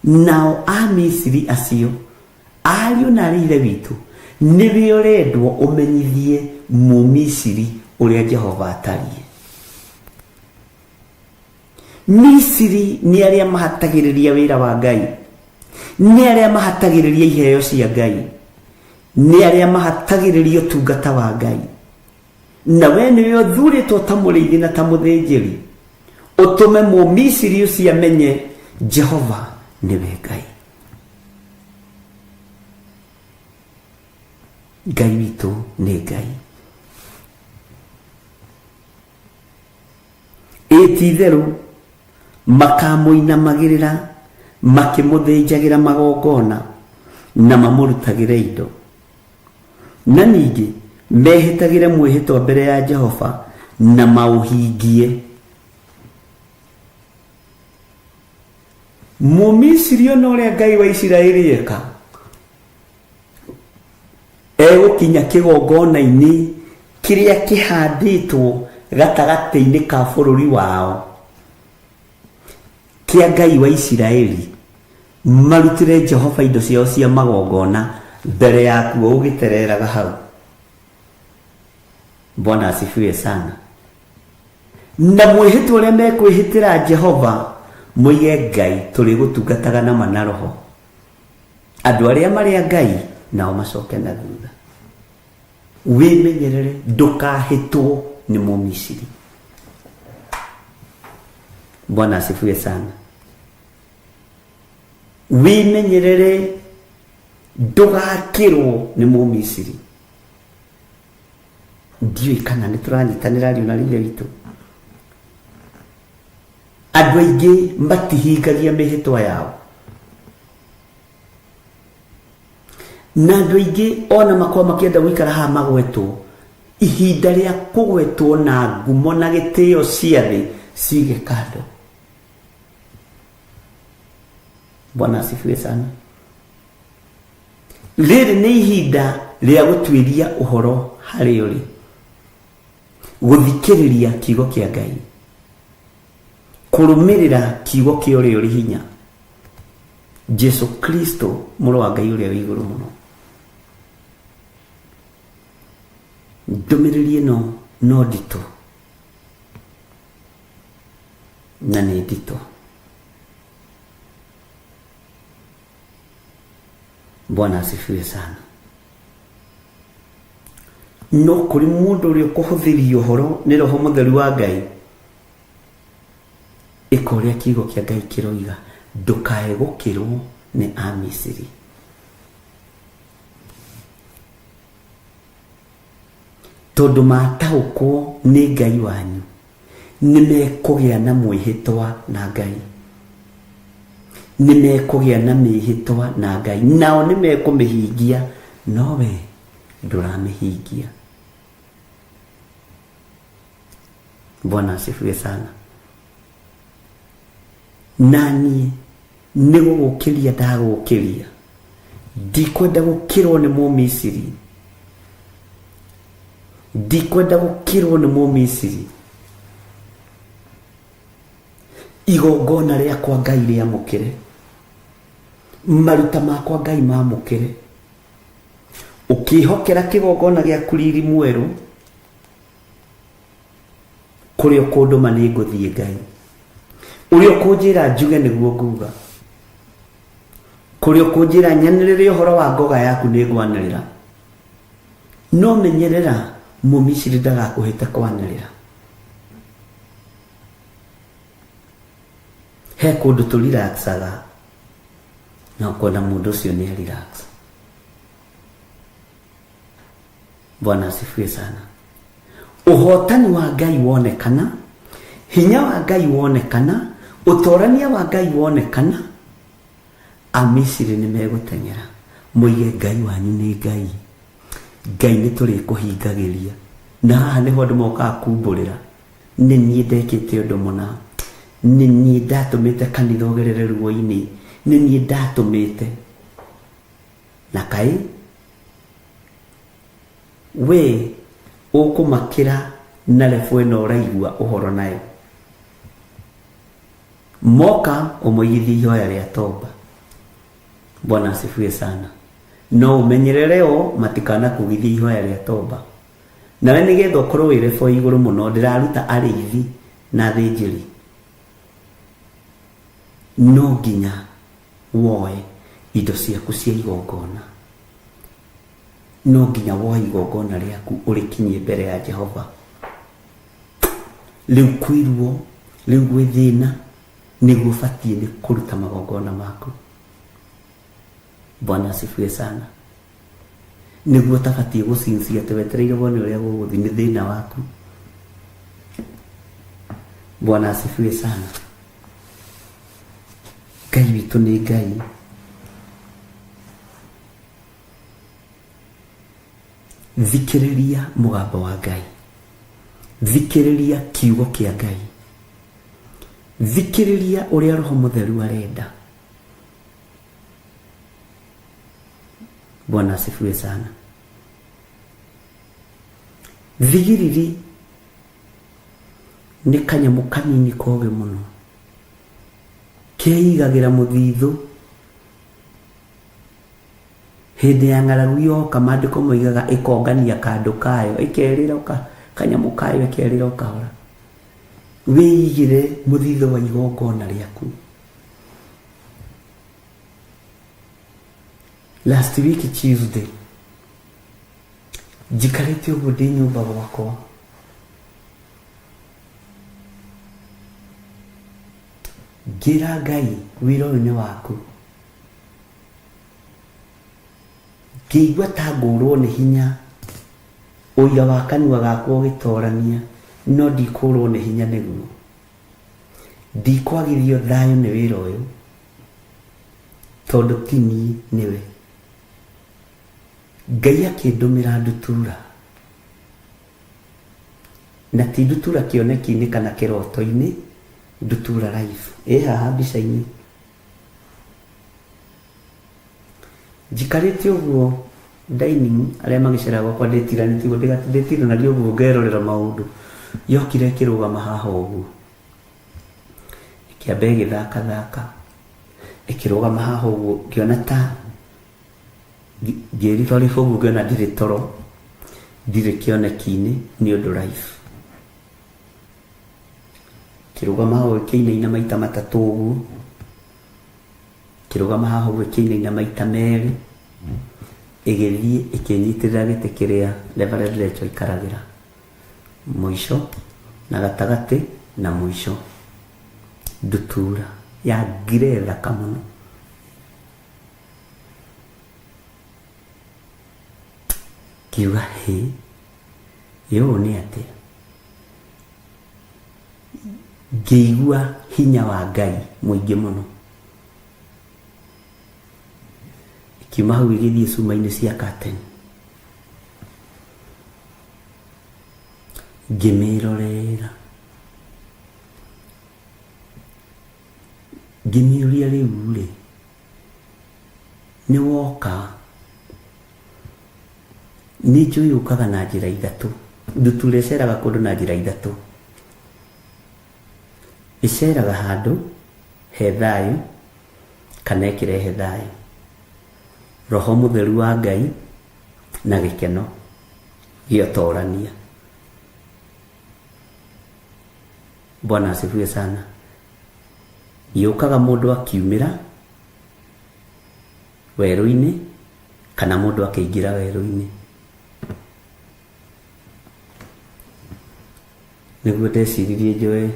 Nao Amisiri acio ariũ na arĩ ithe witũ, nĩwe ũrendwo ũmenyithie Mũmisiri ũrĩa Jehova atariĩ. Misiri nĩ arĩa mahatagĩrĩria wĩra wa Ngai, nĩ arĩa mahatagĩrĩria iheo cia Ngai, nĩ arĩa mahatagĩrĩria ũtungata wa Ngai. Na we nĩwe ũthurĩtwo ta mũrĩithi na ta mũthĩnjĩri, ũtũme Mũmisiri ũcio amenye Jehova nĩwe Ngai. Ngai witũ nĩ Ngai. Ĩ ti itherũ makamũinamagĩrĩra makĩmũthĩnjagĩra magongona na mamũrutagĩre indo, na ningĩ mehĩtagĩre mwĩhĩtwa mbere ya Jehova na maũhingie. Mũmisiri ona ũrĩa Ngai wa Isiraeli eka, egũkinya kĩgongona-inĩ kĩrĩa kĩhandĩtwo gatagatĩ-inĩ ka bũrũri wao kĩa Ngai wa Isiraeli, marutĩre Jehova indo ciao cia magongona mbere yakuo ũgĩtereraga hau. Bwana asifiwe sana. Na mwĩhĩtwa ũrĩa mekwĩhĩtĩra Jehova, moige Ngai tũrĩgũtungataga na ma na roho. Andũ arĩa marĩ a Ngai nao macoke na thutha. Wĩmenyerere ndũkahĩtwo nĩ Mũmisiri. Bwana asifiwe sana. Wĩmenyerere ndũgakĩrwo nĩ Mũmisiri. Ndiũĩ kana nĩ tũranyitanĩra ariũ na ithe witũ. Andũ aingĩ matihingagia mĩhĩtwa yao, na andũ aingĩ ona makorwo makĩenda gũikara haha magwetwo, ihinda rĩa kũgwetwo na ngumo na gĩtĩo cia thĩ cige kando. Bwana asifiwe sana. Rĩrĩ nĩ ihinda rĩa gũtuĩria ũhoro harĩ ũrĩ, gũthikĩrĩria kiugo kĩa Ngai, kũrũmĩrĩra kiugo kĩa ũrĩa ũrĩ hinya, Jesu Kristo mũrũ wa Ngai ũrĩa wĩ igũrũ mũno. Ndũmĩrĩri ĩno No nditũ na nĩ nditũ. Bwana asifiwe sana. No kũrĩ mũndũ ũrĩa ũkũhũthĩria ũhoro nĩ Roho Mũtheru wa Ngai, ĩka ũrĩa kiugo kĩa Ngai kĩroiga, ndũkae gũkĩrwo nĩ Amisiri. Tondũ mataũkwo nĩ Ngai wanyu, nĩ mekũgĩa na mwĩhĩtwa na Ngai, nĩ mekũgĩa na mĩhĩtwa na Ngai, nao nĩ mekũmĩhingia, no we ndũramĩhingia. Bwana asifiwe sana. Naniĩ nĩ gũgũkĩria ndagũkĩria, ndikwenda gũkĩrwo nĩ Mũmisiri, ndikwenda gũkĩrwo nĩ Mũmisiri. Igongona rĩakwa Ngai rĩamũkĩre, maruta makwa Ngai mamũkĩre. Ũkĩhokera kĩgongona gĩaku riri mwerũ, kũrĩa ũkũndũma nĩ ngũthiĩ Ngai, ũrĩa ũkũnjĩra njuge nĩguo nguga, kũrĩa ũkũnjĩra nyanĩrĩre ũhoro wa ngoga yaku nĩ ngwanĩrĩra. No menyerera Mũmisiri ndagakũhĩte kwanĩrĩra. He kũndũ tũrelaxaga na ũkona mũndũ ũcio nĩ relax. Bwana asifiwe sana. Ũhotani wa Ngai wonekana, hinya wa Ngai wonekana, ũtorania wa Ngai wonekana, Amisiri nĩ megũteng'era moige Ngai wanyu nĩ Ngai, Ngai nĩ tũrĩkũhingagĩria. Na haha nĩho andũ mokaga kumbũrĩra, nĩ niĩ ndekĩte ũndũ mũna, nĩ niĩ ndatũmĩte kanitha ũgerere ruo-inĩ, nĩ niĩ ndatũmĩte. Na kaĩ we ũkũmakĩra na rebo ĩno ũraigua ũhoro nayo, moka ũmoigithie ihoya rĩa tomba. Bwana asifiwe sana. No ũmenyerere o matikanakugithie ihoya rĩa tomba. Nawe nĩgetha ũkorwo wĩ rebo igũrũ mũno, ndĩraruta arĩithi na athĩnjĩri, no nginya woe indo ciaku cia igongona, no nginya woe igongona rĩaku ũrĩkinyie mbere ya Jehova. Rĩu kwĩ ruo, rĩu gwĩ thĩna, nĩguo ũbatiĩ nĩ kũruta magongona maku. Bwana asifiwe sana. Nĩguo ũtabatiĩ gũcincia atĩ wetereire wone ũrĩa gũgũthiĩ, nĩ thĩna waku. Bwana asifiwe sana. Ngai witũ nĩ Ngai. Thikĩrĩria mũgambo wa Ngai, thikĩrĩria kiugo kĩa Ngai, thikĩrĩria ũrĩa Roho Mũtheru arenda. Bwana asifiwe sana. Thigiriri nĩ kanyamũ kanini kogĩ mũno, keigagĩra mũthithũ hĩndĩ ya ng'aragu yoka. Maandĩko moigaga ĩkongania kandũ kayo, ĩkerĩra kanyamũ kayo, ĩkerĩra o kahora. Wĩigĩre mũthithũ wa igongona rĩaku. Last week Tuesday njikarĩte ũguo ndĩ nyũmba gwakwa, ngĩra Ngai wĩra ũyũ nĩ waku. Ngĩigua ta ngũrwo nĩ hinya, ũira wa kanua gakwa ũgĩtorania, no ndikũrwo nĩ hinya nĩguo. Ndikwagithio thayũ nĩ wĩra ũyũ, tondũ ti niĩ nĩwe. Ngai akĩndũmĩra ndutura, na ti ndutura kĩoneki-inĩ kana kĩroto-inĩ, ndutura live ĩ haha mbica-inĩ. Njikarĩte ũguo dining, arĩa magĩcera gwakwa ndĩtiranĩtie ũguo, ndĩtiranagia ũguo ngerorera maũndũ. Yokire ĩkĩrũgama haha ũguo, ĩkĩamba ĩgĩthakathaka, ĩkĩrũgama haha ũguo, ngĩona ta ngĩribarĩba ũguo, ngĩona ndirĩ toro. Ndirĩ kĩoneki-inĩ nĩ ũndũ life. Kĩrũgama hau kĩinaina maita matatũ ũguo, kĩrũgama haha ũguo kĩinaina maita merĩ, ĩgĩthiĩ ĩkĩnyitĩrĩra gĩtĩ kĩrĩa Reverend Rachel aikaragĩra. Mũico na gatagatĩ na mũico. Ndutura ya ngire thaka mũno. Ngiuga hĩ, ĩ ũũ nĩ atĩa? Ngĩigua hinya wa Ngai mũingĩ mũno. Ĩkiuma hau ĩgĩthiĩ cuma-inĩ cia curtain. Ngĩmĩrorera. Ngĩmĩũria rĩu rĩ, nĩ woka nĩ njũĩ ũkaga na njĩra ithatũ. Ndutura ĩceraga kũndũ na njĩra ithatũ. Ĩceraga handũ he thayũ kana ĩkĩrehe thayũ. Roho mũtheru wa Ngai na gĩkeno gĩotorania. Bwana asifiwe sana. Yũkaga mũndũ akiumĩra werũ-inĩ kana mũndũ akĩingĩra werũ-inĩ. Nĩguo ndeciririe njoe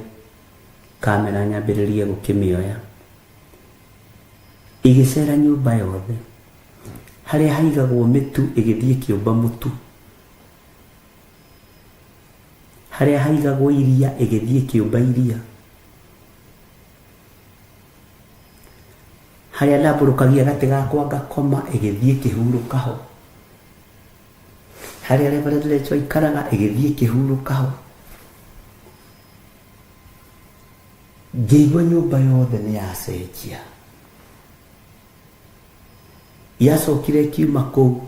kamera nyambĩrĩrie gũkĩmĩoya. Ĩgĩcera nyũmba yothe, harĩa haigagwo mĩtu ĩgĩthiĩ ĩkĩũmba mũtu, harĩa haigagwo iria ĩgĩthiĩ ĩkĩũmba iria. Harĩa ndambũrũkagia gatĩ gakwa ngakoma ĩgĩthiĩ ĩkĩhurũka ho. Harĩa Reverend Rachel aikaraga ĩgĩthiĩ ĩkĩhurũka ho. Ngĩigua nyũmba yothe nĩ yacenjia. Yacokire ĩkiuma kũu,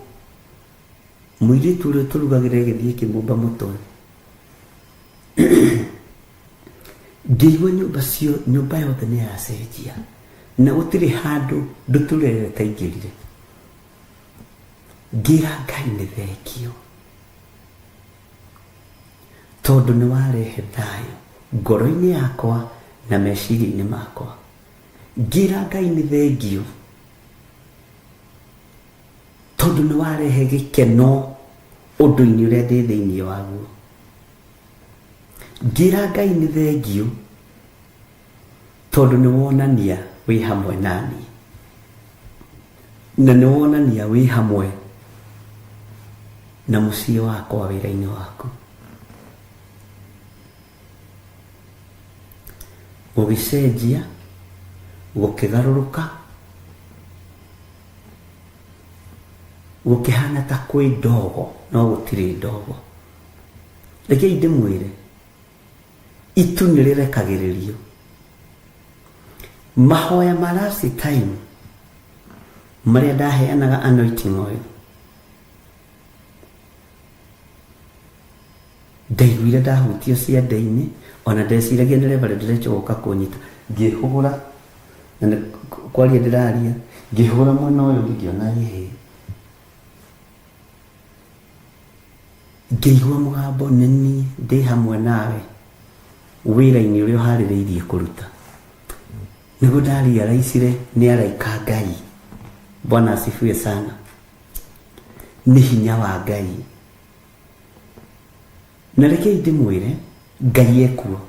mũirĩtu ũrĩa ũtũrugagĩra ĩgĩthiĩ ĩkĩmũmba mũtwe. Ngĩigua nyũmba cio nyũmba yothe nĩ yacenjia na gũtirĩ handũ ndutura ĩyo ĩtaingĩrire. Ngĩra Ngai nĩ thengio tondũ nĩ warehe thayũ ngoro-inĩ yakwa na meciria-inĩ makwa. Ngĩra Ngai nĩ thengio tondũ nĩ warehe gĩkeno ũndũ-inĩ ũrĩa ndĩ thĩinĩ waguo. Ngĩra Ngai nĩ thengio tondũ nĩ wonania wĩ hamwe nani na nĩ wonania wĩ hamwe na mũciĩ wakwa wĩra-inĩ waku. Gũgĩcenjia, gũkĩgarũrũka, gũkĩhana ta kwĩ ndogo no gũtirĩ ndogo. Rekei ndĩmwĩre, itu nĩ rĩrekagĩrĩrio. Mahoya ma last time marĩa ndaheanaga anointing oil, ndaiguire ndahutio ciande-inĩ, ona ndeciragia nĩ Reverend Rachel gũka kũnyita, ngĩhũgũra na nĩ kwaria ndĩraria, ngĩhũgũra mwena ũyũ ũngĩ ngĩona ĩhĩ. Ngĩigua mũgambo nĩ niĩ ndĩ hamwe nawe wĩra-inĩ ũrĩa ũharĩrĩirie kũruta. Nĩguo ndarealize nĩ araika Ngai. Bwana asifiwe sana. Nĩ hinya wa Ngai. Na rekei ndĩmwĩre Ngai ekuo.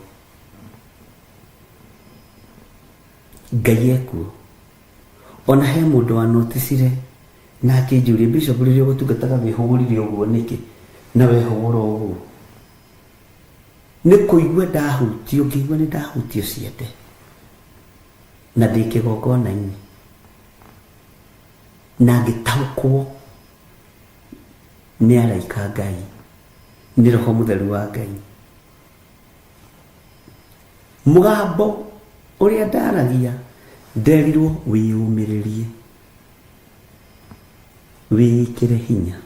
Ngai ekuo. Ona he mũndũ wanoticire na akĩnjũria Bishop rĩrĩa ũgũtungataga wĩhũgũrire ũguo nĩkĩ na wehũgũra ũguo. Nĩ kũigua ndahutio, ngĩigua nĩ ndahutio ciande na ndĩ kĩgongona-inĩ na ngĩtaũkwo nĩ araika Ngai, nĩ Roho Mũtheru wa Ngai. Mũgambo ũrĩa ndaragia nderirwo wĩyũmĩrĩrie, wĩĩkĩre hinya,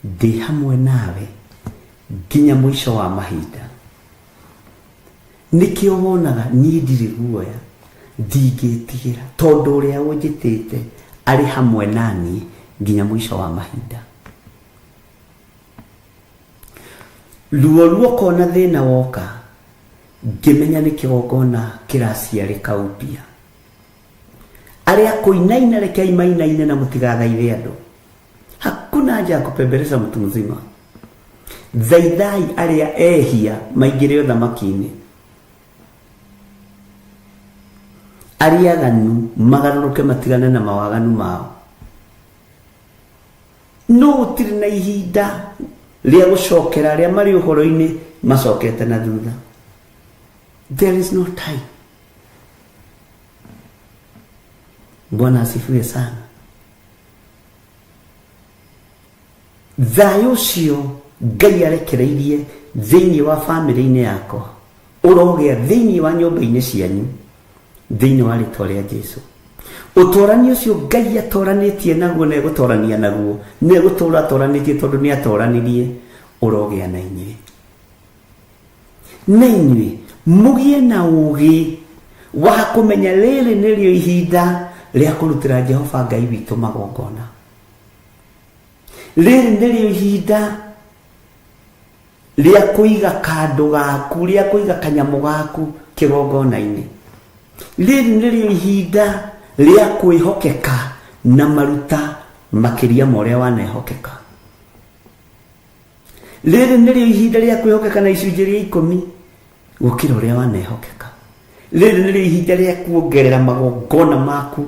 ndĩ hamwe nawe nginya mũico wa mahinda. Nĩkĩo wonaga niĩ ndirĩ guoya, ndingĩtigĩra, tondũ ũrĩa ũnjĩtĩte arĩ hamwe naniĩ nginya mũico wa mahinda. Ruo ruoka ona thĩna woka, ngĩmenya nĩ kĩgongona kĩraciarĩka upya. Arĩa kũinaina rekei mainaine na mũtigathaithe andũ. Hakuna haja ya kupembeleza mtu mzima. Thaithai arĩa ehia maingĩre ũthamaki-inĩ. Arĩa aganu magarũrũke matigane na mawaganu mao. No gũtirĩ na ihinda rĩa gũcokera arĩa marĩ ũhoro-inĩ macokete na thutha. There is no time. Bwana asifiwe sana. Thayũ ũcio Ngai arekereirie thĩinĩ wa bamĩrĩ-inĩ yakwa ũrogĩa thĩinĩ wa nyũmba-inĩ cianyu thĩinĩ wa rĩtwa rĩa Jesu. Ũtorani ũcio Ngai atoranĩtie naguo na egũtorania naguo na egũtũra atoranĩtie tondũ nĩ atoranirie ũrogĩa na inyuĩ. Na inyuĩ mũgĩe na ũũgĩ wa kũmenya rĩrĩ nĩrĩo ihinda rĩa kũrutĩra Jehova Ngai witũ magongona. Rĩrĩ nĩrĩo ihinda rĩa kũiga kandũ gaku, rĩa kũiga kanyamũ gaku kĩgongona-inĩ. Rĩrĩ nĩrĩo ihinda rĩa kwĩhokeka na maruta makĩria ma ũrĩa wanehokeka. Rĩrĩ nĩrĩo ihinda rĩa kwĩhokeka na icunjĩ rĩa ikũmi gũkĩra ũrĩa wanehokeka. Rĩrĩ nĩrĩo ihinda rĩa kuongerera magongona maku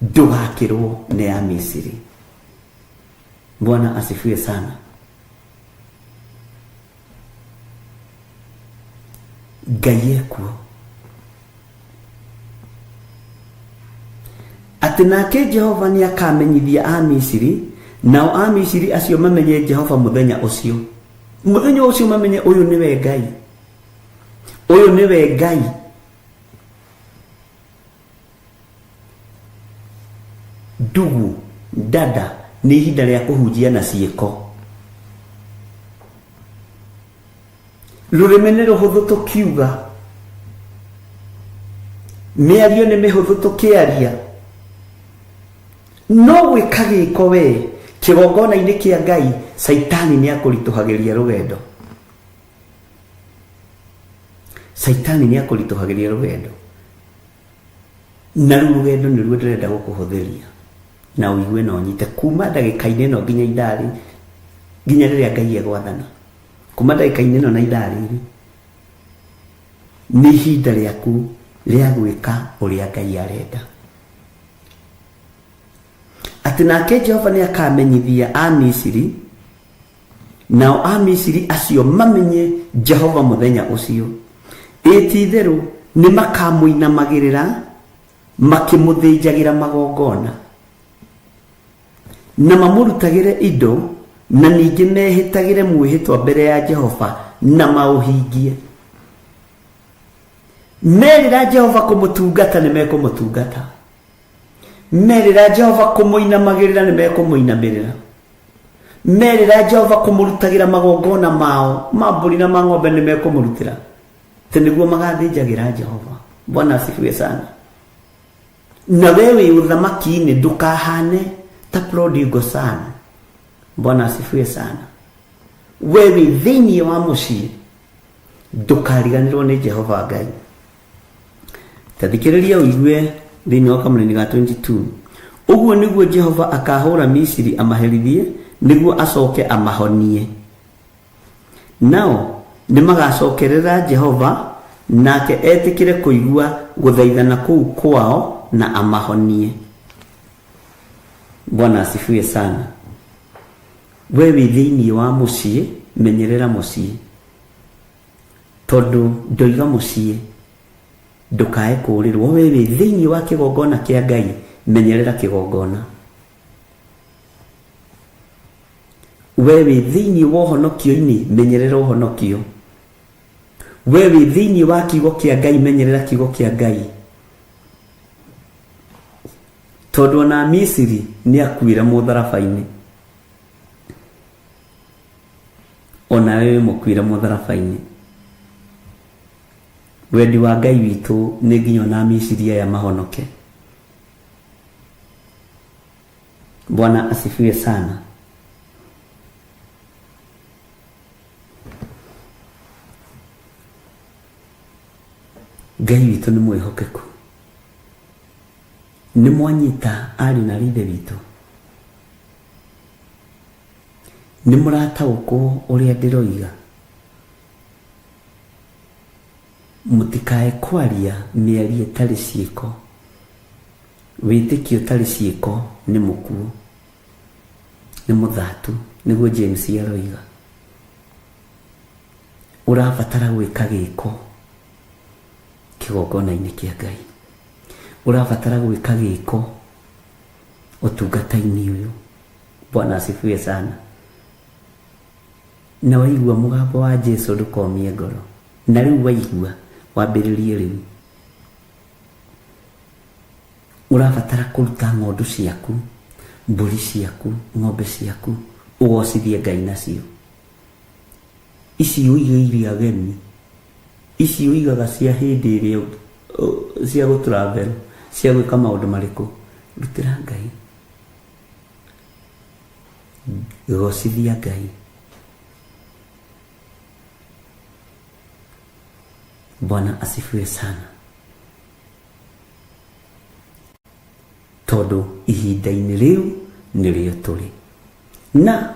ndũgakĩrwo nĩ ya Misiri. Bwana asifiwe sana. Ngai ekuo. Atĩ nake Jehova nĩ akamenyithia Amisiri, nao Amisiri acio mamenye Jehova mũthenya ũcio. Mũthenya ũcio mamenye ũyũ nĩwe Ngai. Ũyũ nĩwe Ngai. Ndugu, dada, nĩ ihinda rĩa kũhunjia na ciĩko. Rũrĩmĩ nĩ rũhũthũ tũkiuga, mĩario nĩ mĩhũthũ tũkĩaria, no gwĩka gĩko we kĩgongona-inĩ kĩa Ngai, Caitani nĩ akũritũhagĩria rũgendo. Caitani nĩ akũritũhagĩria rũgendo. Na rĩu rũgendo nĩruo ndĩrenda gũkũhũthĩria na ũigue na ũnyite kuma ndagĩka-inĩ ĩno nginya ithaa rĩ nginya rĩrĩa Ngai egwathana. Kuma ndagĩka-inĩ ĩno na ithaa rĩrĩ nĩ ihinda rĩaku rĩa gwĩka ũrĩa Ngai arenda. Atĩ nake Jehova nĩ akamenyithia Amisiri, nao Amisiri acio mamenye Jehova mũthenya ũcio. Ĩ ti-itherũ nĩ makamũinamagĩrĩra makĩmũthĩnjagĩra magongona, na mamũrutagĩre indo, na ningĩ mehĩtagĩre mwĩhĩtwa mbere ya Jehova na maũhingie. Merĩra Jehova kũmũtungata nĩ mekũmũtungata. Merĩra Jehova kũmũinamagĩrĩra nĩ mekũmũinamĩrĩra. Merĩra Jehova kũmũrutagĩra magongona mao ma mbũri na ma ng'ombe nĩ mekũmũrutĩra. Atĩ nĩguo magathĩnjagĩra Jehova. Bwana asifiwe sana. Na we wĩ ũthamaki-inĩ ndũkahane ta prodigal son. Bwana asifiwe sana. We wĩ thĩinĩ wa mũciĩ ndũkariganĩrwo nĩ Jehova Ngai. Ta thikĩrĩria ũigue thĩinĩ wa kamũrĩni ga 22. Ũguo nĩguo Jehova akahũra Misiri amaherithie nĩguo acoke amahonie. Nao nĩmagacokerera Jehova, nake etĩkĩre kũigua gũthaithana kũu kwao na amahonie. Bwana asifiwe sana. We wĩ thĩinĩ wa mũciĩ, menyerera mũciĩ. Tondũ ndoiga mũciĩ ndũkae kũũrĩrwo. We wĩ thĩinĩ wa kĩgongona kĩa Ngai, menyerera kĩgongona. We wĩ thĩinĩ wa ũhonokio-inĩ, menyerera ũhonokio. We wĩ thĩinĩ wa kiugo kĩa Ngai, menyerera kiugo kĩa Ngai. Tondũ ona Misiri nĩ akuire mũtharaba-inĩ. Ona wewe mũkuire mũtharaba-inĩ. Wendi wa Ngai witũ nĩ nginya ona Misiri aya mahonoke. Bwana asifiwe sana. Ngai witũ nĩ mwĩhokeku. Nĩ mwanyita ariũ na ithe witũ. Nĩ mũrataũkwo ũrĩa ndĩroiga. Mũtikae kwaria mĩario ĩtarĩ ciĩko. Wĩtĩkio ũtarĩ ciĩko nĩ mũkuũ, nĩ mũthatu, nĩguo James aroiga. Ũrabatara gwĩka gĩko kĩgongona-inĩ kĩa Ngai. Ũrabatara gwĩka gĩko ũtungata-inĩ ũyũ. Bwana asifiwe sana. Na waigua mũgambo wa Jesu ndũkomie ngoro. Na rĩu waigua wambĩrĩrie rĩu. Ũrabatara kũruta ng'ondu ciaku, mbũri ciaku, ng'ombe ciaku, ũgocithie Ngai nacio. Ici ũigĩire ageni, ici ũigaga cia hĩndĩ ĩrĩa cia gũ travel, cia gwĩka maũndũ marĩkũ, rutĩra Ngai. Gocithia Ngai. Bwana asifiwe sana. Tondũ ihinda-inĩ rĩu nĩrĩo tũrĩ. Na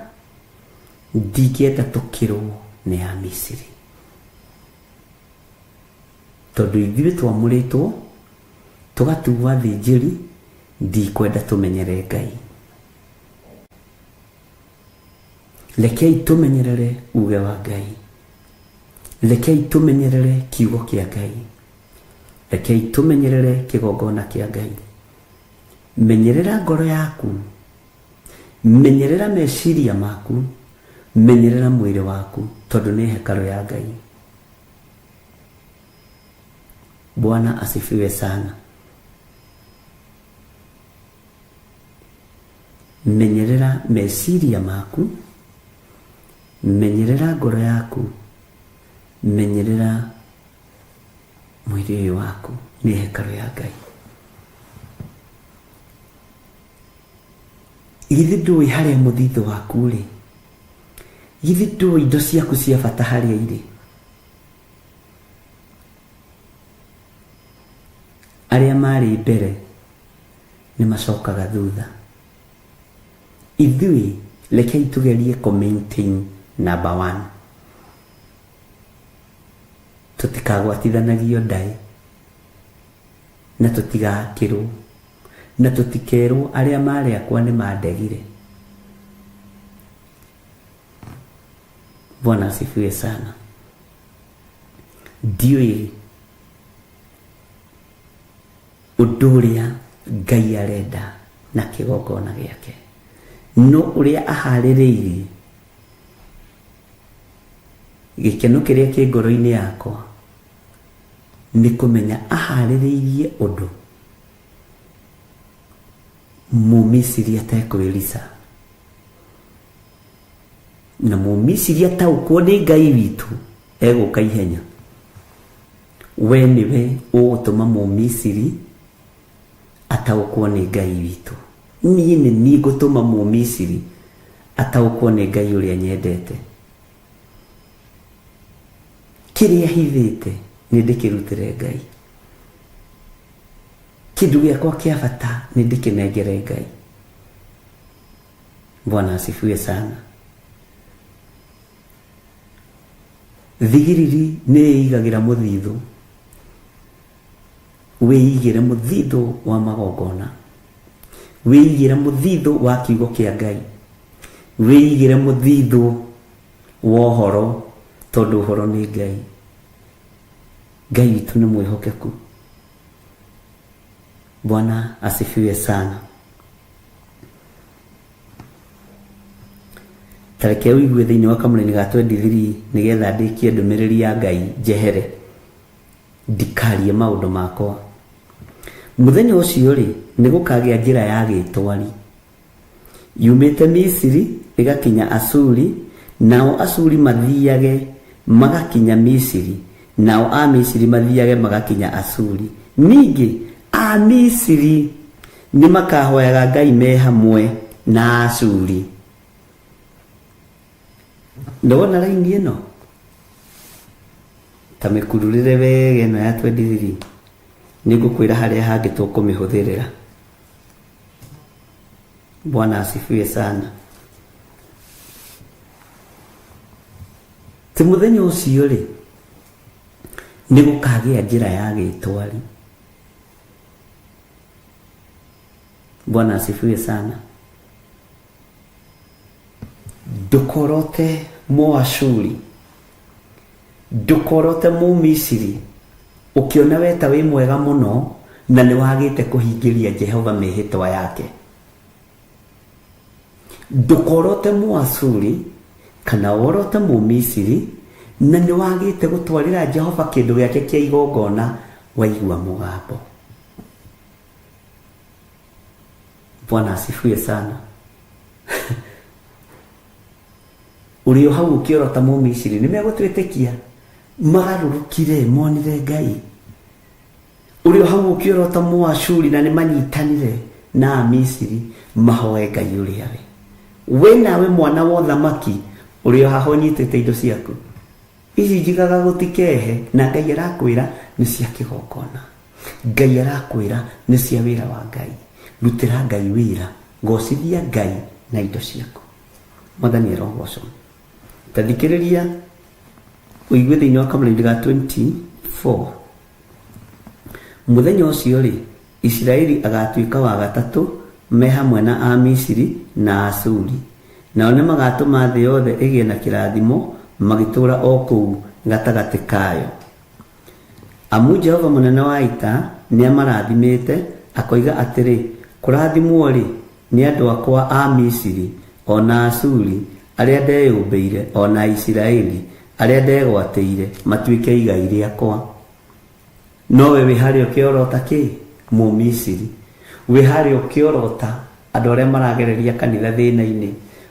ndingĩenda tũkĩrwo nĩ a Misiri. Tondũ ithuĩ twamũrĩtwo tũgatuo athĩnjĩri, ndikwenda tũmenyere Ngai. Rekei tũmenyerere uge wa Ngai. Rekei tũmenyerere kiugo kĩa Ngai. Rekei tũmenyerere kĩgongona kĩa Ngai. Menyerera ngoro yaku, menyerera meciria maku, menyerera mwĩrĩ waku, tondũ nĩ hekarũ ya Ngai. Bwana asifiwe sana. Menyerera meciria maku, menyerera ngoro yaku, menyerera mwĩrĩ ũyũ waku, nĩ hekarũ ya Ngai. Githĩ ndũĩ harĩa mũthithũ waku ũrĩ? Githĩ ndũĩ indo ciaku cia bata harĩa irĩ? Arĩa marĩ mbere nĩ macokaga thutha. Ithuĩ rekei tũgerie kũ maintain number one. Tũtikagwatithanagio ndaĩ na tũtigakĩrwo na tũtikerwo arĩa marĩ akwa nĩ mandegire. Bwana asifiwe sana. Ndiũĩ ũndũ ũrĩa Ngai arenda na kĩgongona gĩake, no ũrĩa aharĩrĩirie gĩkeno kĩrĩa kĩ ngoro-inĩ yakwa nĩ kũmenya aharĩrĩirie ũndũ Mũmisiri atekwĩrica, na Mũmisiri ataũkwo nĩ Ngai witũ egũka ihenya. We nĩwe ũgũtũma Mũmisiri ataũkwo nĩ Ngai witũ. Niĩ nĩ niĩ ngũtũma Mũmisiri ataũkwo nĩ Ngai ũrĩa nyendete. Kĩrĩa hithĩte nĩ ndĩkĩrutĩre Ngai. Kĩndũ gĩakwa kĩa bata nĩ ndĩkĩnengere Ngai. Bwana asifiwe sana. Thigiriri nĩ ĩigagĩra mũthithũ. Wĩigĩre mũthithũ wa magongona. Wĩigĩre mũthithũ wa kiugo kĩa Ngai. Wĩigĩre mũthithũ wa ũhoro, tondũ ũhoro nĩ Ngai. Ngai witũ nĩ mwĩhokeku. Bwana asifiwe sana. Ta reke ũigue thĩinĩ wa kamũraini ga 23 nĩgetha ndĩkie ndũmĩrĩri ya Ngai njehere ndikarie maũndũ makwa. Mũthenya ũcio-rĩ, nĩgũkagĩa njĩra ya gĩtwari yumĩte Misiri ĩgakinya Ashuri, nao Ashuri mathiage magakinya Misiri, nao Amisiri mathiage magakinya Ashuri. Ningĩ Amisiri nĩmakahoyaga Ngai me hamwe na Ashuri. Nĩwona raini ĩno? Ta mĩkururĩre wega ĩno ya 23 nĩ ngũkwĩra harĩa hangĩ tũkũmĩhũthĩrĩra. Bwana asifiwe sana. Ti mũthenya ũcio rĩ, nĩ gũkagĩa njĩra ya gĩtwari. Bwana asifiwe sana. Ndũkorote Mũashuri, ndũkorote Mũmisiri, ũkĩona we ta wĩ mwega mũno na nĩ wagĩte kũhingĩria Jehova mĩhĩtwa yake. Ndũkorote Mũashuri kana worote Mũmisiri na nĩ wagĩte gũtwarĩra Jehova kĩndũ gĩake kĩa igongona waigua mũgambo. Bwana asifiwe sana. Ũrĩ o hau ũkĩorota Mũmisiri nĩ megũtwĩtĩkia magarũrũkire monire Ngai. Ũrĩ o hau ũkĩorota Mũashuri na nĩ manyitanire na Amisiri mahoe Ngai ũrĩa we. We nawe mwana wa ũthamaki ũrĩ o haha ũnyitĩte indo ciaku. Ici njigaga gũtikehe na Ngai arakwĩra nĩ cia kĩgongona. Ngai arakwĩra nĩ cia wĩra wa Ngai. Rutĩra Ngai wĩra, gocithia Ngai na indo ciaku. Mwathani arogocwo. Ta thikĩrĩria ũigue thĩinĩ wa kamũraini ga 24. Mũthenya ũcio rĩ, Isiraeli agatuĩka wa gatatũ me hamwe na Amisiri na Asuri. Nao nĩ magatũma thĩ yothe ĩgĩe na kĩrathimo magĩtũũra o kũu gatagatĩ kayo. Amu Jehova mũnene wa ita nĩamarathimĩte, akoiga atĩrĩ, kũrathimwo-rĩ, nĩ andũ akwa a Misiri, o na Asuri, arĩa ndeyũmbĩire, o na Isiraeli, arĩa ndegwatĩire, matuĩke igai rĩakwa. No we wĩ harĩa ũkĩorota kĩ? Mũmisiri. Wĩ harĩa ũkĩorota andũ arĩa maragereria kanitha thĩna-inĩ.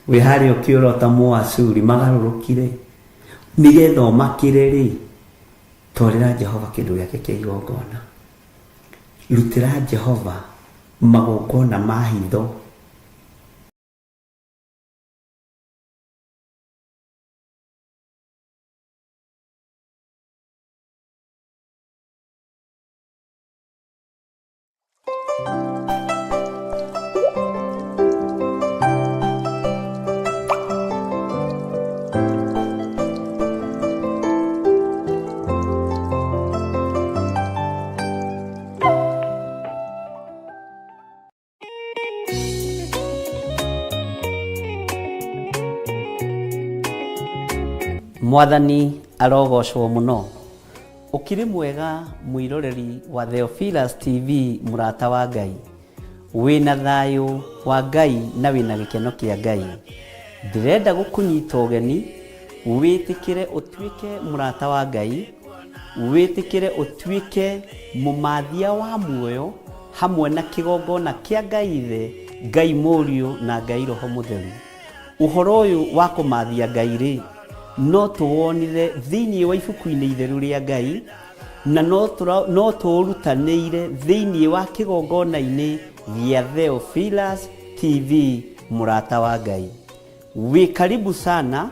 Wĩ harĩa ũkĩorota Mũasuri magarũrũkire. Nĩgetha ũmakĩre rĩ, twarĩra Jehova kĩndũ gĩake kĩa igongona. Rutĩra Jehova magongona ma hitho. Mwathani arogocwo mũno. Ũkĩrĩ mwega mwĩroreri wa Theophilus TV mũrata wa Ngai. Wĩna thayũ wa Ngai na wĩna gĩkeno kĩa Ngai. Ndĩrenda gũkũnyita ũgeni wĩtĩkĩre ũtuĩke mũrata wa Ngai, wĩtĩkĩre ũtuĩke mũmathia wa muoyo hamwe na kĩgongona kĩa Ngai Ithe, Ngai Mũriũ na Ngai Roho Mũtheru. Ũhoro ũyũ wa kũmathia Ngai rĩ, no tũwonire thĩinĩ wa ibuku-inĩ itheru rĩa Ngai, na no tũũrutanĩire thĩinĩ wa kĩgongona-inĩ gĩa Theophilus TV mũrata wa Ngai. Wĩ karibu sana,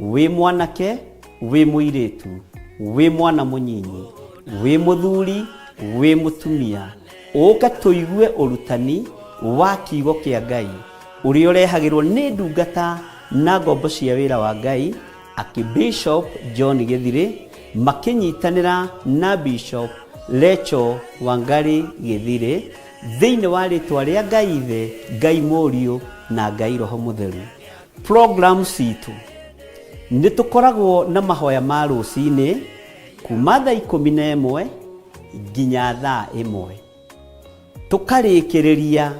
wĩ mwanake, wĩ mũirĩtu, wĩ mwana mũnyinyi, wĩ mũthuri, wĩ mũtumia, ũke tũigue ũrutani wa kiugo kĩa Ngai ũrĩa ũrehagĩrwo nĩ ndungata na ngombo cia wĩra wa Ngai, Archbishop John Gĩthirĩ makĩnyitanĩra na Bishop Rachel Wangari Gĩthirĩ thĩinĩ wa rĩtwa rĩa Ngai Ithe, Ngai Mũriũ na Ngai Roho Mũtheru. Program citũ nĩ tũkoragwo na mahoya ma rũcinĩ kuma thaa 11 nginya thaa 1, tũkarĩkĩrĩria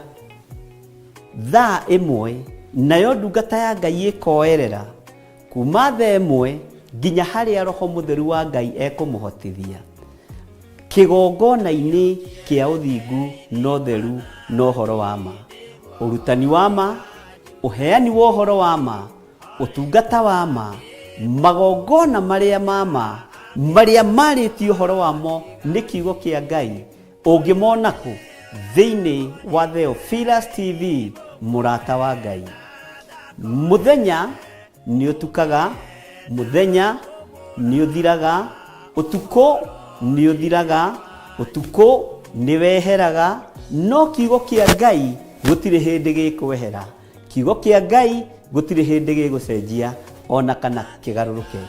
thaa 1, nayo ndungata ya Ngai ĩkoerera kuma thaa 1 nginya harĩa Roho Mũtheru wa Ngai ekũmũhotithia. Kĩgongona-inĩ kĩa ũthingu na ũtheru na ũhoro wa ma, ũrutani wa ma, ũheani wa ũhoro wa ma, ũtungata wa ma, magongona marĩa ma ma, marĩa marĩtie ũhoro wamo nĩ kiugo kĩa Ngai, ũngĩmona kũ? Thĩinĩ wa Theophilus TV mũrata wa Ngai. Mũthenya nĩ ũtukaga, mũthenya nĩ ũthiraga, Ũtukũ nĩ ũthiraga, ũtukũ nĩ weheraga, no kiugo kĩa Ngai gũtirĩ hĩndĩ gĩkwehera. Kiugo kĩa Ngai gũtirĩ hĩndĩ gĩgũcenjia ona kana kĩgarũrũke.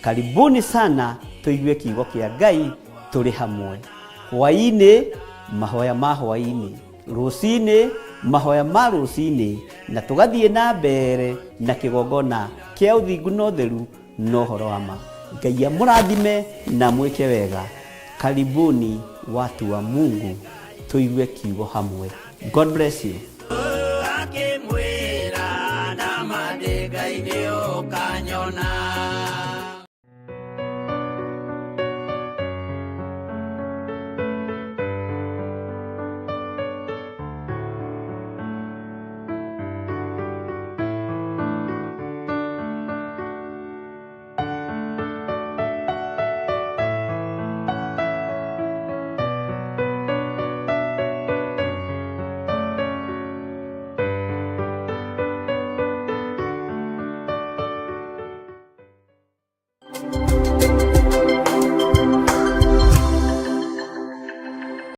Karibuni sana tũigue kiugo kĩa Ngai tũrĩ hamwe. Hwaĩ-inĩ, mahoya ma hwaĩ-inĩ. Rũcinĩ, mahoya ma rũcinĩ, na tũgathiĩ na mbere na kĩgongona kĩa ũthingu na ũtheru na ũhoro wa ma. Ngai amũrathime na amwĩke wega. Karibuni watu wa Mungu, tũigue kiugo hamwe. God bless you.